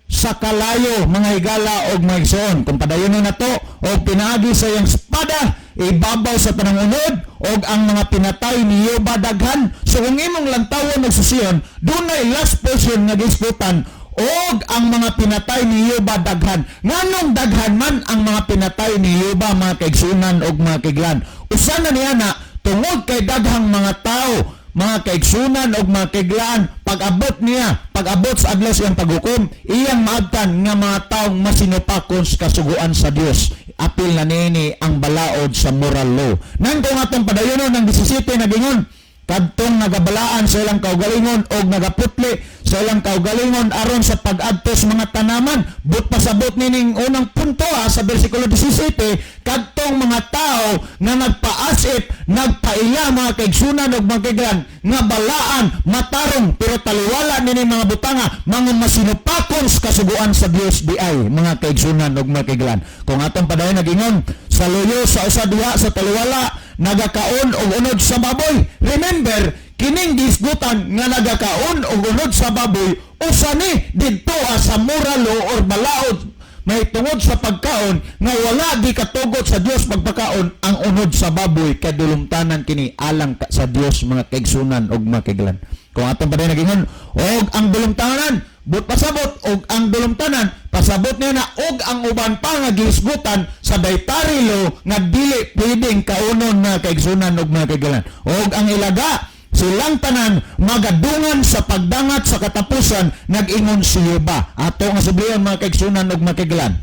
sa kalayo, mga higala og mga igsoon. Kung padayonon na to, og pinaagi sa iyang espada ibabaw sa tanang unod, og ang mga pinatay ni Yuba daghan. So kung imong lantawon og susiyon, dunay last portion nga gisgutan, "og ang mga pinatay ni Yuba daghan." Nganong daghan man ang mga pinatay ni Yuba, mga kaigsunan og mga kaiglan? Usa na niya na tungod kay daghang mga tao, mga kaigsunan og mga kaiglaan, pag-abot niya, pag-abot sa adlaw sa iyang paghukom, iyang maabtan nga mga taong masinupakon sa kasuguan sa Dios. Apil na niini ang balaod sa moral law. Nang kung atong padayonon ng 17, nagingon, "Kadtong nagabalaan sa ilang kaugalingon og nagaputli sa ilang kaugalingon aron sa pag-adto sa mga tanaman." But pasabot nining unang punto ha, sa bersikulo 17, kadtong mga tao nga nagpaasip, nagpaila, mga kaigsunan ug mga kaiglan, nga balaan, matarong, pero taliwala nining mga butanga, mga masinupakon sa kasuguan sa Dios di ay, mga kaigsunan ug mga kaiglan. Kung atong padayon, nagingon, "Sa luyo sa usa diha sa taliwala nagakaon og unod sa baboy." Remember, kining gisgutan nga nagakaon og unod sa baboy, usa ni didto sa moral law or balaod may tungod sa pagkaon nga wala gikatugot sa Dios pagpakaon ang unod sa baboy, kay dulumtanan kini alang sa Dios, mga kaigsunan og mga kaiglan. Kung atong padayon, nagingon, "og ang dulumtanan," but pasabot og ang dulumtanan, pasabot niya na og ang uban pa nga gihisgutan sa dietary law nga dili pwedeng kaunon na kaigsunan og mga kaiglan. "Og ang ilaga, silang tanan magadungan sa pagdangat sa katapusan, nag-ingon si Yuba." Ato nga subliyon, mga kaigsunan og mga kaiglan.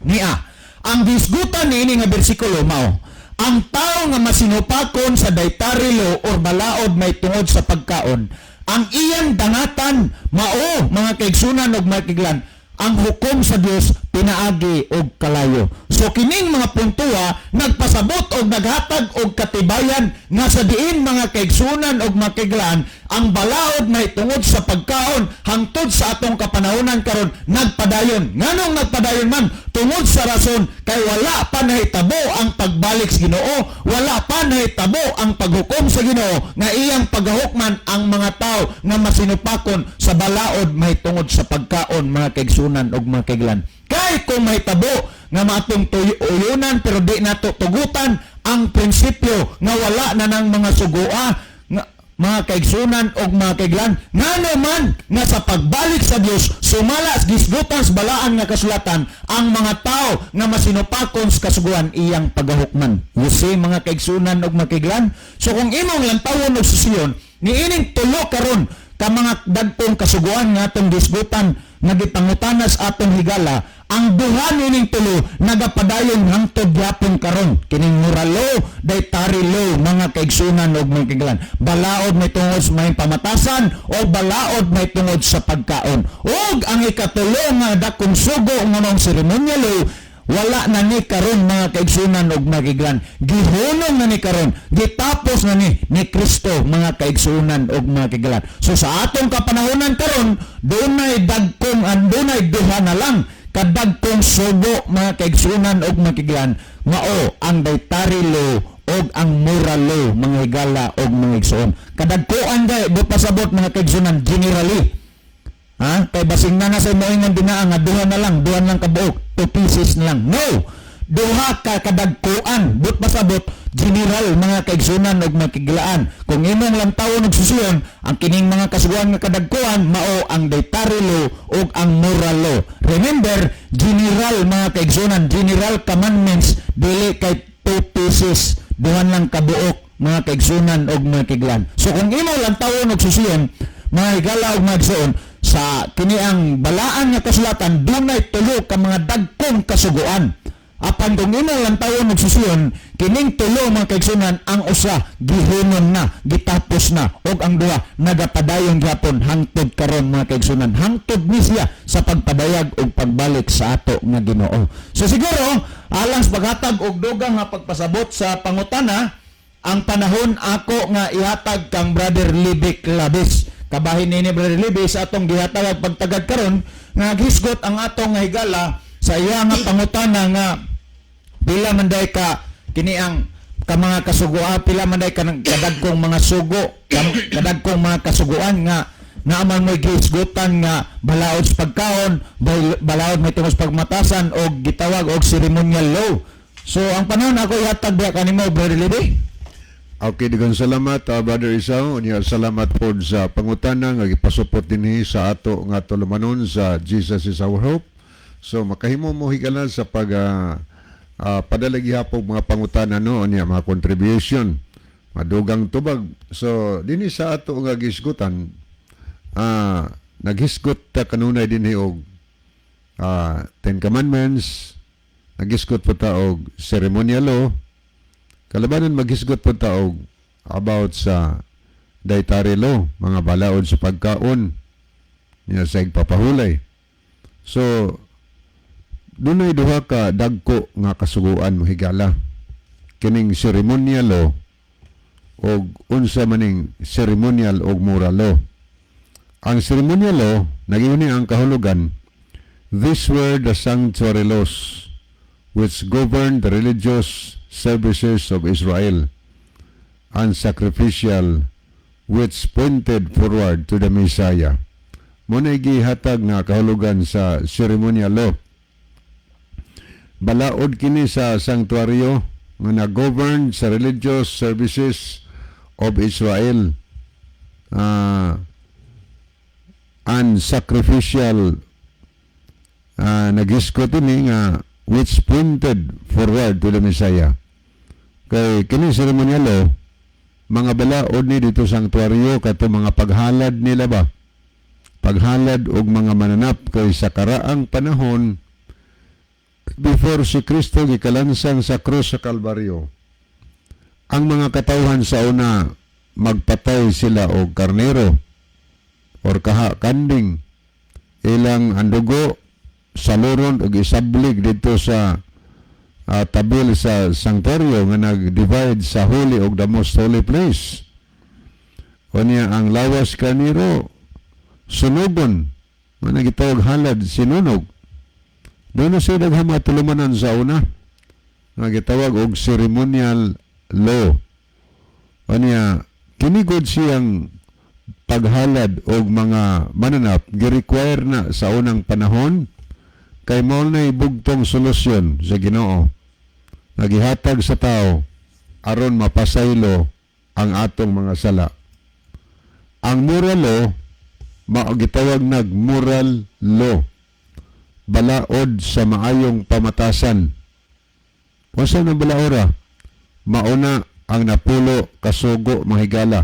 Nia, ang gisgutan niini nga bersikulo mao, ang tao nga masinupakon sa dietary law or balaod may tungod sa pagkaon, ang iyang dangatan mao, mga kaigsunan og mga kaiglan, ang hukom sa Dios. pinaagi og kalayo. So kining mga puntoa nagpasabot og naghatag og katibayan nga sa diin, mga kaigsunan og mga kaiglaan, ang balaod mahitungod sa pagkaon hangtod sa atong kapanahonan karon nagpadayon. Nganong nagpadayon man? Tungod sa rason kay wala pa nahitabo ang pagbalik sa Ginoo, wala pa nahitabo ang paghukom sa Ginoo nga iyang paghukman ang mga tao nga masinupakon sa balaod mahitungod sa pagkaon, mga kaigsunan og mga kaiglaan. Kay kung mahitabo nga matong uyunan pero di nato tugutan ang prinsipyo nga wala na ng mga sugoa nga, mga kaigsunan og mga kaiglaan, ngano man nga sa pagbalik sa Dios, sumala sa gisgutan sa balaan nga kasulatan, ang mga tao nga masinupakon sa kasuguan iyang pagahukman. You see, mga kaigsunan og mga kaiglaan? So kung imong lantawon og susiyon niining tulo karon ka mga dagkong kasuguan nga atong gisgutan nga gipangutana sa atong higala, ang duha nining tulo nagapadayon hangtod gyapon karon, kining moral law, dietary law, mga kaigsunan ug mga kaiglaan, balaod mahitungod sa may pamatasan o balaod mahitungod sa pagkaon. Ug ang ikatulo nga dakong sugo nga maong ceremonial law, wala na ni karon, mga kaigsunan ug mga kaiglaan. Gihunong na ni karon, gitapos na ni ni Kristo, mga kaigsunan ug mga kaiglaan. So sa atong kapanahonan karon, dunay dagkong dunay duha na lang kadagkong sugo, mga kaigsunan ug mga kaiglaan, mao ang dietary law og ang moral law, mga higala og mga igsoon. Kadagkoan kay do pasabot, mga kaigsunan, generally. Ha? Kay basing na na sa moingon dinaa nga duha na lang, duha lang kabuok, two pieces na lang. No! Duha ka kadagkuan, but pasabot general, mga kaigsunan ug mga kaiglaan. Kung imong lantawon og susiyon, ang kining mga kasuguan nga kadagkuan mao ang dietary law ug ang moral law. Remember, general, mga kaigsunan, general commandments, dili kay two pieces, duha lang kabuok, mga kaigsunan ug mga kaiglaan. So kung imo lantawon og susiyon, mga higala ug mga igsoon, sa kini ang balaan nga kasulatan, dunay tulo ka mga dagkong kasuguan. Apan kung imo lantawon og susiyon, kining tulo, mga kaigsunan, ang usa gihunon na, gitapos na, ug ang duha nagapadayon gyapon hangtod karon, mga kaigsunan, hangtod ni siya sa pagpadayag ug pagbalik sa ato nga Ginoo. So siguro alang sa paghatag og dugang nga pagpasabot sa pangutana, ang panahon ako nga ihatag kang Brother Libby Clavis. Kabahin nini, Brother Libby, sa atong gihatag ag pagtagad karon nga hisgot ang atong nga higala sa iya nga pangutana nga pila man day ka kini ang ka mga kasuguan, pila man day ka kadagkong mga sugo, kadagkong mga kasuguan nga naaman mo'y gihisgutan nga balaod sa pagkaon, balaod mahitungod sa pagmatasan o gitawag og ceremonial law. So ang panahon ako ihatag diha kanimo, Brother Libby. Okay, daghang salamat, Brother Isao. Unya salamat pod sa pangutana nga gipasupot dinhi sa ato nga tulumanon sa Jesus Is Our Hope. So makahimo mo, higala, sa pag padala gihapon mga pangutana, no, unya mga contribution, madugang tubag. So dinhi sa ato nga gisgutan, naghisgot ta kanunay dinhi og Ten Commandments, naghisgot po ta og ceremonial law, kalabanan maghisgot po ta og about sa dietary law, mga balaod sa pagkaon niya sa igpapahulay. So, dunay duha ka dagko nga kasuguan mo, higala. Kining ceremonial law og unsa maning ceremonial og moral law. Ang ceremonial law, naging ang kahulugan, these were the sanctuary laws which governed the religious services of Israel and sacrificial which pointed forward to the Messiah. Mao na gihatag nga kahulugan sa ceremonial law. Balaod kini sa sanctuaryo nga na-govern sa religious services of Israel and sacrificial, naghisgot ini nga which pointed forward to the Messiah. Kay kini ceremonial law, mga balaod ni dito sa sanctuaryo, kato mga paghalad nila ba? Paghalad og mga mananap, kay sa karaang panahon before si Kristo gikalansang sa krus sa Kalbaryo, ang mga katawhan sa una magpatay sila og karnero or kaha kanding, ilang ang dugo. saluron og isablig dito sa tabil sa sanctuary nga nag-divide sa holy og the most holy place. Unya ang lawas karniro sunugon, nga gitawag halad sinunog. Doon na siya daghang mga tulumanan sa una nga gitawag og ceremonial law. Unya kini gud siyang paghalad og mga mananap, gi-require na sa unang panahon kay mao na bugtong solusyon sa Ginoo nga gihatag sa tao aron mapasaylo ang atong mga sala. Ang moral law mao gitawag nag moral law, balaod sa maayong pamatasan. Unsa na balaora? Mauna ang 10 ka sugo, mga higala,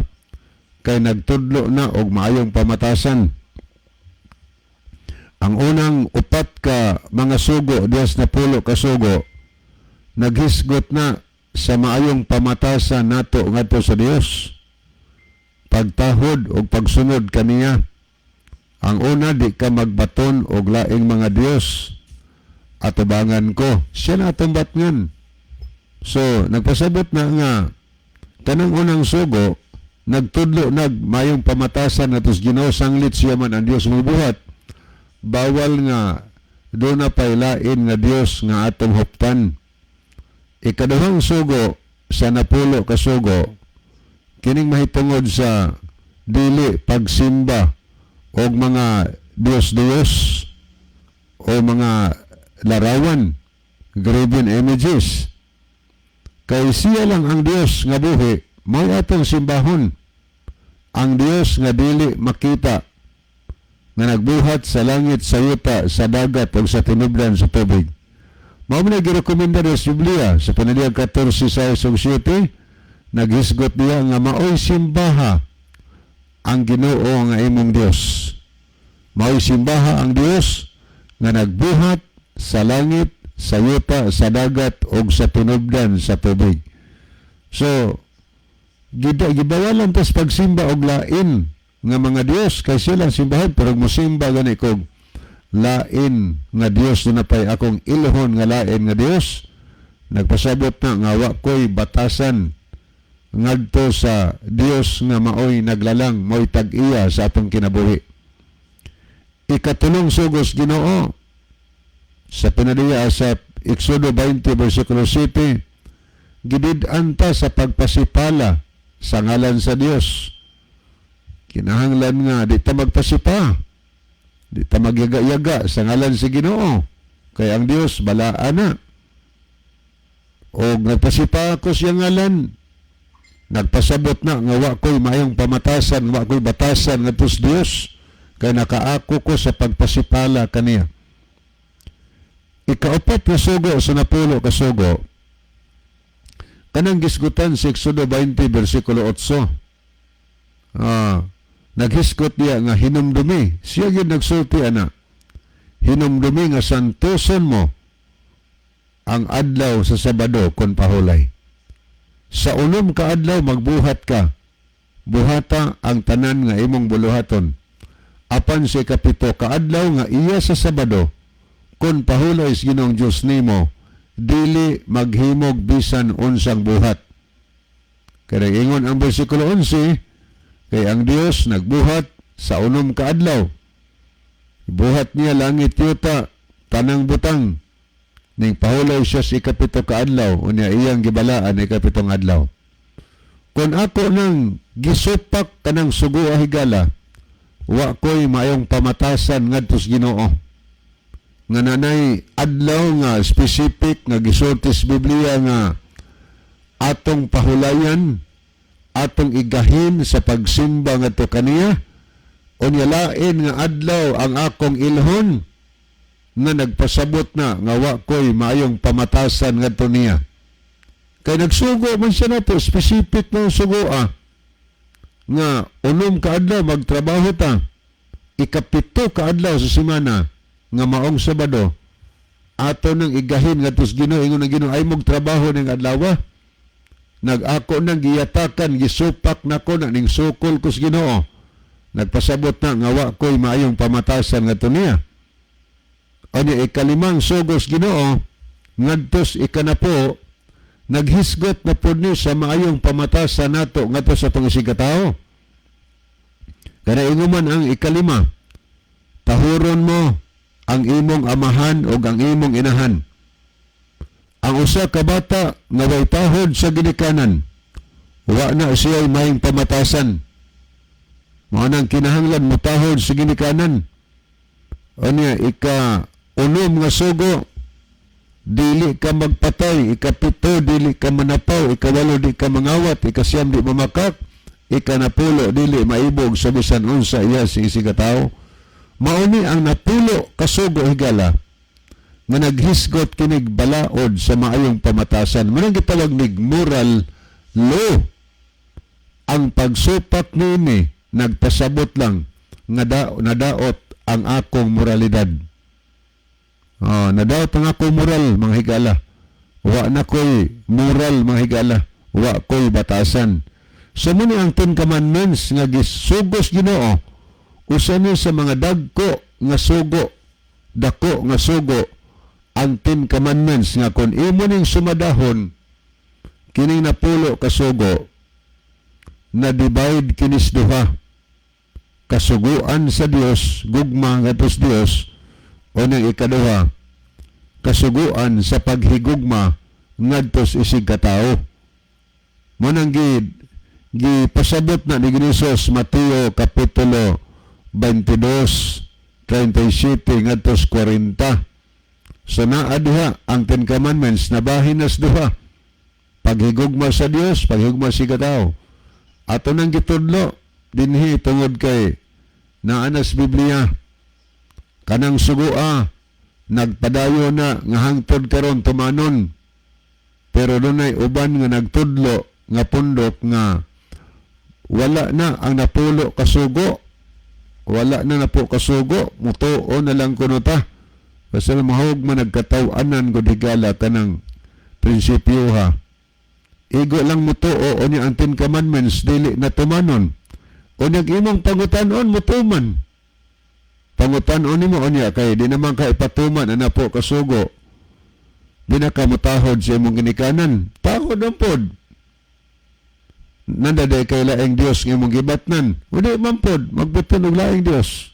kay nagtudlo na og maayong pamatasan. Ang unang upat ka mga sugo diya sa 10 ka sugo naghisgot na sa maayong pamatasan nato ngadto sa Dios, pagtahod og pagsunod kaniya. Ang una, di ka magbaton og laing mga Dios atubangan ko. Siya na atong batngan. So, nagpasabot na nga kanang unang sugo nagtudlo nag mayong pamatasan nato sa Ginoo sanglit siya man ang Dios mobuhat. Bawal nga doon na pailain nga Dios nga atong huptan. Ikaduhang sugo sa 10 ka sugo kining mahitungod sa dili pagsimba og mga Dios-Dios o mga larawan, graven images. Kay siya lang ang Dios nga buhi, mao atong simbahon. Ang Dios nga dili makita, nga nagbuhat sa langit, sa yuta, sa dagat ug sa tinubdan sa tubig. Mao man girekomenda sa Biblia sa Panaliyag 14:6 ug 7, naghisgot diya nga maoy simbaha ang Ginoo nga imong Dios. Maoy simbaha ang Dios nga nagbuhat sa langit, sa yuta, sa dagat ug sa tinubdan sa tubig. So, gibawalan tas pagsimba og lain nga mga Dios kay sila simbahan, pero mosimba gani kog lain nga Dios, na pay akong ilhon nga lain nga Dios, nagpasabot na nga wa ko'y batasan ngadto sa Dios nga maoy naglalang, maoy tag-iya sa atong kinabuhi. Ikatulong sugos Ginoo sa pinadiya sa Exodo 20 versikulo 7, gidid-an ta sa pagpasipala sa ngalan sa Dios. Kinahanglan nga di ta magpasipa, di ta magyaga-yaga sa ngalan sa Ginoo kay ang Dios balaan na. Og nagpasipa ako siya ngalan, nagpasabot na nga wa ko'y maayong pamatasan, wa ko'y batasan ngadto sa Dios kay nakaako ko sa pagpasipala kaniya. Ikaapat nga sugo sa 10 ka sugo kanang gisgutan sa Exodo 20 versikulo 8. Naghisgot diya nga hinumdumi, siya gyud nagsulti ana, hinumdumi nga santoson mo ang adlaw sa Sabado kon pahulay. Sa 6 ka adlaw magbuhat ka, buhata ang tanan nga imong buluhaton. Apan sa 7 ka adlaw nga iya sa Sabado, kon pahulay sa Ginoong Dios nimo, dili maghimog bisan unsang buhat. Kaya ingon ang versikulo 11, kay ang Dios nagbuhat sa 6 ka adlaw. Buhat niya langit, yuta, tanang butang. Ning pahulay siya sa 7 ka adlaw, unya iyang gibalaan 7 adlaw. Kung ako nang gisupak kanang sugo, higala, wa ko'y maayong pamatasan ngadto sa Ginoo. Nga nanay adlaw nga specific nga gisulti sa Biblia nga atong pahulayan, atong igahin sa pagsimba ngadto kaniya, unya lain nga adlaw ang akong ilhon, na nagpasabot na nga wa ko'y maayong pamatasan ngadto niya. Kay nagsugo man siya nato, specific na sugo nga 6 ka adlaw magtrabaho ta, 7 ka adlaw sa semana nga maong Sabado ato nang igahin ngadto sa Ginoo. Ingon ang Ginoo, ay mog trabaho ning adlaw. Nag-ako nang giyatakan, gisupak nako na ning sukol ko sa Ginoo, nagpasabot na nga wa ko'y maayong pamatasan ngadto niya. Ano ikalimang sugos Ginoo ngadtos ikanapo, naghisgot na pud ni sa maayong pamatasan nato ngadto sa atong isigkatawo. Kana ingon man ang ikalima, tahuron mo ang imong amahan o ang imong inahan. Ang usa ka bata nga way tahod sa ginikanan, wa na siya maayong pamatasan. Mao nang kinahanglan motahod sa ginikanan. Unya ika unom nga sugo, dili ka magpatay. Ikapito, dili ka manapaw. Ikawalo, di ka mangawat. Ikasiyam, di mamakak. Ikanapulo, dili maibog sa bisan unsa iya sa isigkatawo. Mao ni ang 10 ka sugo, higala, nga naghisgot kinig balaod sa maayong pamatasan. Mao nang gitawag nig moral law. Ang pagsupak niini nagpasabot lang nga nadaot ang akong moralidad. Oh, nadaot ang akong moral, mga higala. Wa na ko'y moral, mga higala. Wa ko'y batasan. So mao ni ang Ten Commandments nga gisugos Ginoo, usa ni sa mga dagko nga sugo, dako nga sugo ang Ten Commandments nga kon imo ning sumadahon kining 10 ka sugo, na divide kinis duha: kasuguan sa Dios, gugma ngadto sa Dios, o nang ikaduha, kasuguan sa paghigugma ngadto sa isigkatawo. Mao nang gipasabot na ni Ginoo Mateo kapitulo 22, 37 ngadto 40. So naa diha ang Ten Commandments, nabahin nas duha: paghigugma sa Dios, paghigugma sa isigkatawo. Ato nang gitudlo dinhi tungod kay naa nas Biblia. Kanang sugua nagpadayon na nga hangtod karon tumanon, pero dunay uban nga nagtudlo nga pundok nga wala na ang 10 ka sugo, wala na napo kasugo, mutuo na lang kuno ta. Basta mahog man nagkataw-anan gud, higala, kanang prinsipyo ha. Igo lang mutuo, unya ang Ten Commandments dili na tumanon. Unya imong pangutanon, mutuman. Pangutanon nimo unya kay di naman ka ipatuman ang 10 ka sugo. Di na ka mutahod sa imong ginikanan. Tahod ang pod. Naa diay kay laing Dios nga imong gibatnan. Udi man pod, magbuton og laing Dios.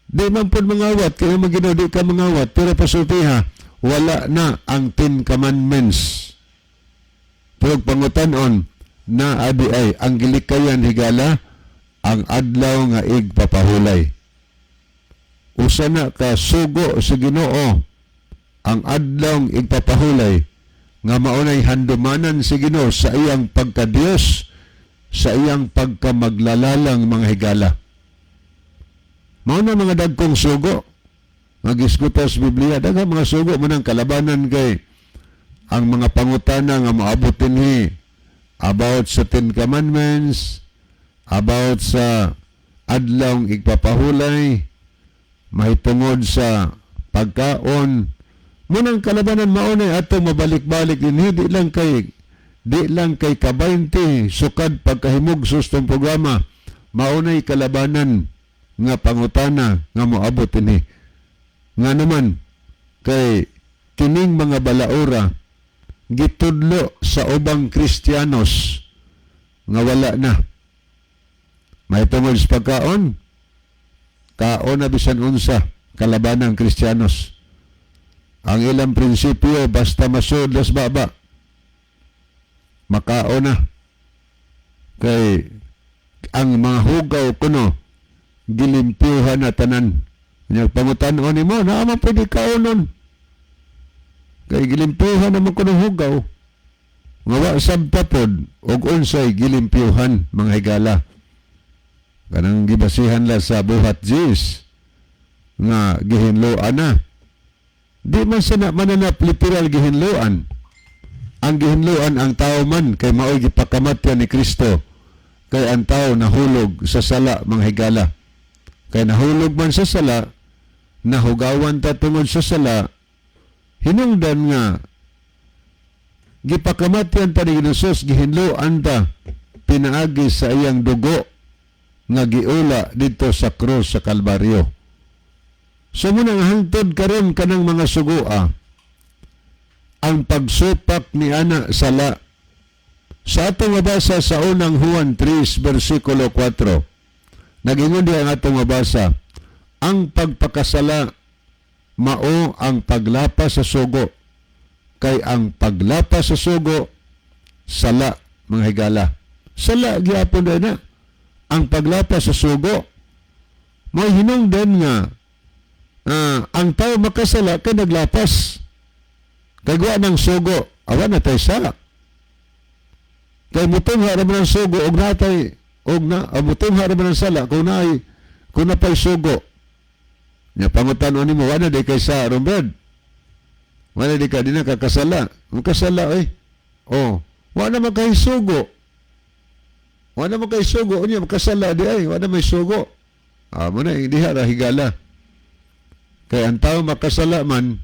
Di man pod mangawat, kay imong Ginoo di ka mangawat, pero pasultiha, wala na ang Ten Commandments. Pero pangutanon, na adi ay ang gilikayan, higala, ang adlaw nga igpapahulay. Usa na ka sugo sa Ginoo ang adlaw igpapahulay nga maunay handumanan si Ginoo sa iyang pagka-Dios, sa iyang pagkamaglalalang, mga higala. Mao na mga dagkong sugo nga gisgutan sa Biblia, daghang mga sugo man ang kalabanan kay ang mga pangutana nga moabot dinhi about sa Ten Commandments, about sa adlaw igpapahulay, mahitungod sa pagkaon. Mao nang kalabanan maunay ato mabalik-balik din, di lang kay ka-20 sukad pagkahimugsos tong programa, maunay kalabanan nga pangutana nga moabot dinhi. Nga naman kay kining mga balaura gitudlo sa ubang Kristiyanos nga wala na. Mahitungod sa pagkaon, kaon na bisan unsa, kalabanan Kristiyanos. Ang ilang prinsipyo, basta masudlas baba, makaon na. Kay ang mga hugaw kuno, gilimpyuhan na tanan. Nya pangutan-on nimo, naa man pwede kaonon. Kay gilimpyuhan naman kuno hugaw. Nga wa sabta pod og unsay gilimpyuhan, mga higala. Kanang gibasihan la sa Buhat 10 nga gihinloan na. Di man sa na mananap literal gihinloan. Ang gihinloan ang tao man kay maoy gipakamatyan ni Kristo. Kay ang tao nahulog sa sala, mga higala. Kay nahulog man sa sala, nahugawan ta tungod sa sala, hinungdan nga gipakamatyan ta ni Jesus, gihinloan ta pinaagi sa iyang dugo nga giula dito sa krus sa Kalbaryo. So mao nang hangtod karon kanang mga sugoa, ang pagsupak ni ana sala. Sa atong mabasa sa Unang Juan 3 versikulo 4, nagingon diha ang atong mabasa, ang pagpakasala mao ang paglapas sa sugo, kay ang paglapas sa sugo sala. Mga higala, sala gyapon na ang paglapas sa sugo. May hinungdan nga ang tao makasala kay naglapas, kay wa ng sugo, awa na tay sala, kay mutungha ra man ang sugo og natay og na mutungha ra man ang sala kung napay sugo nya. Pangutan-on nimo, wala di kay sa Robert, wala di ka di na kakasala? Makasala eh. Oh, wala man kay sugo, wala man kay sugo. Unya makasala di ay wala may sugo. Mao na diha ra, higala, kay ang tao makasala man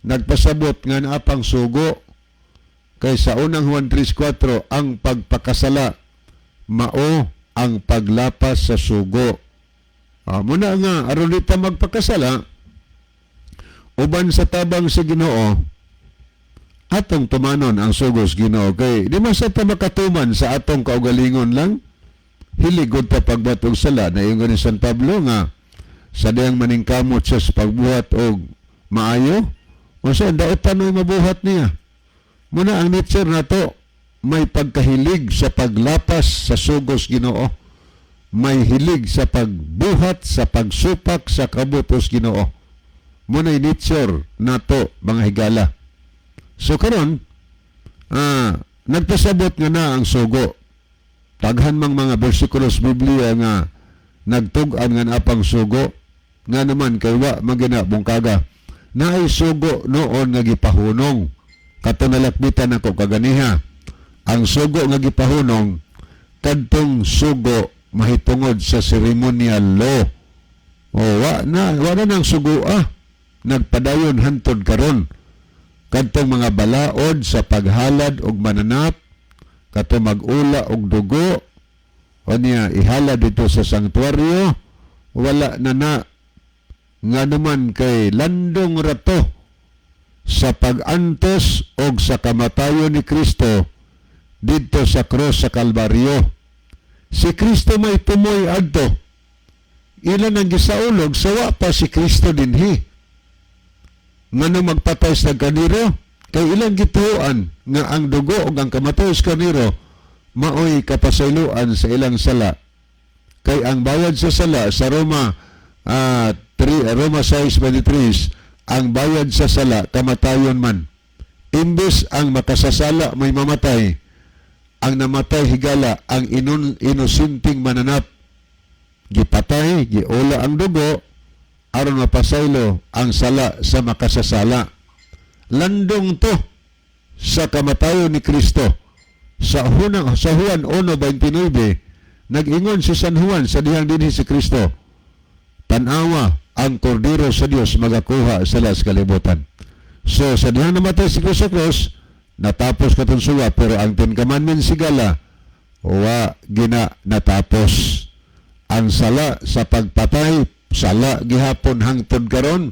nagpasabot nga naa pang sugo, kay sa Unang Juan 3:4, ang pagpakasala mao ang paglapas sa sugo. Mao na nga aron di ta magpakasala, uban sa tabang sa Ginoo, atong tumanon ang sugo sa Ginoo, kay di man sa ta makatuman sa atong kaugalingon lang. Hiligod ta pagbuhat og sala. Na ingon ni San Pablo nga sa diyang maningkamot siya sa pagbuhat og maayo, unsa daotan no mabuhat niya. Mao na ang nature nato may pagkahilig sa paglapas sa sugos Ginoo, may hilig sa pagbuhat sa pagsupak sa kabubut-on Ginoo. Mao na nature nato, mga higala. So karon nagpasabot nga na ang sugo. Daghan mang mga bersikulos Biblia nga nagtug-an nga naa pang sugo, nga naman kay wa magina bungkaga. Naay sugo noon nga gipahunong. Kato nalakbitan ako kaganiha. Ang sugo nga gipahunong, kadtong sugo mahitungod sa ceremonial law. O wa na nang sugo ah. Nagpadayon hantod karon. Kadtong mga balaod sa paghalad og mananap, kato mag-ula og dugo, o niya ihalad dito sa sanktuaryo, wala na na. Nga naman kay landong rato sa pag-antos og sa kamatayon ni Kristo didto sa cross sa Kalbaryo. Si Kristo may tumoy adto. Ilan ang gisaulog sa wa pa si Kristo dinhi. Ngano magpatay sa kaniro? Kay ilang gituoan nga ang dugo ug ang kamatayon sa kaniro maoy kapasayloan sa ilang sala. Kay ang bayad sa sala sa Roma 3, Roma 6:23, ang bayad sa sala kamatayon man. Imbes ang makasasala may mamatay, ang namatay, higala, ang inosinting mananap. Gipatay, giula ang dugo aron mapasaylo ang sala sa makasasala. Landong to sa kamatayon ni Kristo. Sa Juan 1:29, nag-ingon si San Juan sa dihang dinhi si Kristo, "Tanawa ang kordero sa Dios magakuha sa sala sa kalibutan." So sa dihang namatay si Kristo sa cross, natapos katong suga, pero ang Ten Commandments, higala, wa gina natapos. Ang sala sa pagpatay, sala gihapon hangtod karon.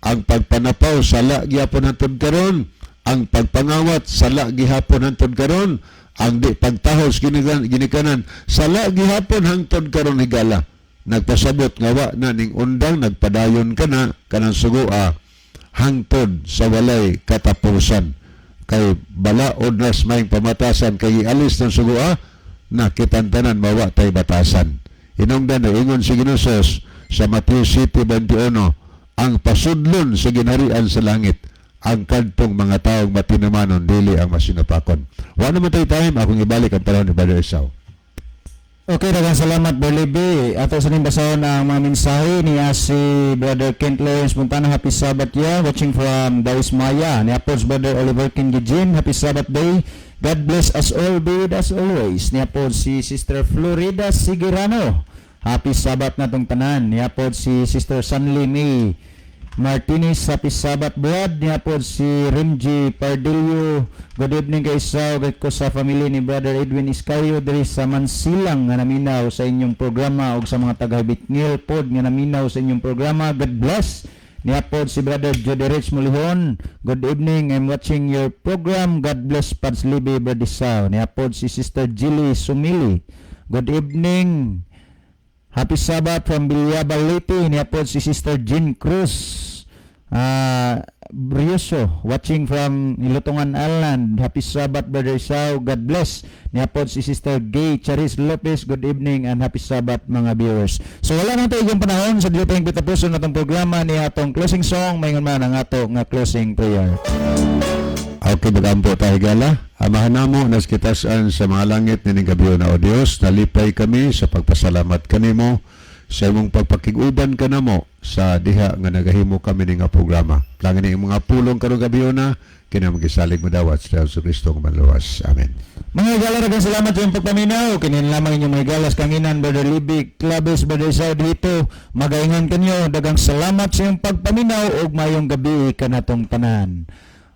Ang pagpanapaw, sala gihapon hangtod karon. Ang pagpangawat, sala gihapon hangtod karon. Ang di pagtahos ginikanan, sala gihapon hangtod karon, higala. Nagpasabot nga wa na ning undang, nagpadayon ka na kanang sugoa hangtod sa walay katapusan. Kay balaod nas may pamatasan, kay ialis ng sugoa na kitang tanan mawa tay batasan. Hinungdan na ingon si Ginoong sa Mateo 7:21, ang pasudlon sa ginharian sa langit ang kadtong mga taong matinumanon, dili ang masinupakon. Wa naman tayo time, akong ibalik ang panahon ni Brother Esau. Okay, daghang salamat, Berlibe. Ato sa ning basahon ang mga mensahe niya si Brother Kent Lawrence Montana. Happy Sabbath ya. Watching from Dawis Maya. Ni po si Brother Oliver King Gijin. Happy Sabbath day. God bless us all. Be with us always. Niya po si Sister Florida Sigirano. Happy Sabbath na tong tanan. Niya po si Sister Sanli May. Martinez, happy Sabbath, Brad. Niya po si Rimji Pardillo. Good evening kay Isao ko sa family ni Brother Edwin Iscario diri sa Mansilang nga naminaw sa inyong programa ug sa mga taga Bitngil pod nga naminaw sa inyong programa. God bless. Niya po si Brother Jody Rich Mulihon. Good evening. I'm watching your program. God bless, Pads Libi, Brother Isao. Niya po si Sister Jilly Sumili. Good evening. Happy Sabbath from Villaba, Leyte. Niya po si Sister Jean Cruz. Brioso, watching from Ilutungan Island. Happy Sabbath, Brother Isao. God bless. Niya po si Sister Gay Charis Lopez. Good evening and happy Sabbath, mga viewers. So wala na tayo yung panahon sa dili pa yung pitapuson natong programa ni atong closing song. Maingon man ang ato nga closing prayer. Okay, magampo tayo, gala. Amahan namo nas kitasan sa mga langit, nining gabi na, O Dios, nalipay kami sa pagpasalamat kanimo sa imong pagpakig-uban kanamo sa diha nga nagahimo kami ni nga programa. Langin ni mga pulong karong gabi na kina magisalig mo dawat sa Jesu Kristo nga manluwas. Amen. Mga higala, daghang salamat sa inyong pagpaminaw. Kinin lamang inyong mga higalas kanginan, Brother Libby Claves, Brother Isao dito. Magaingon kanyo, daghang salamat sa inyong pagpaminaw ug mayong gabi kanatong tanan.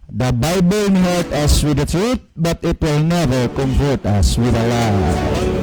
The Bible may hurt us with the truth, but it will never comfort us with a lie.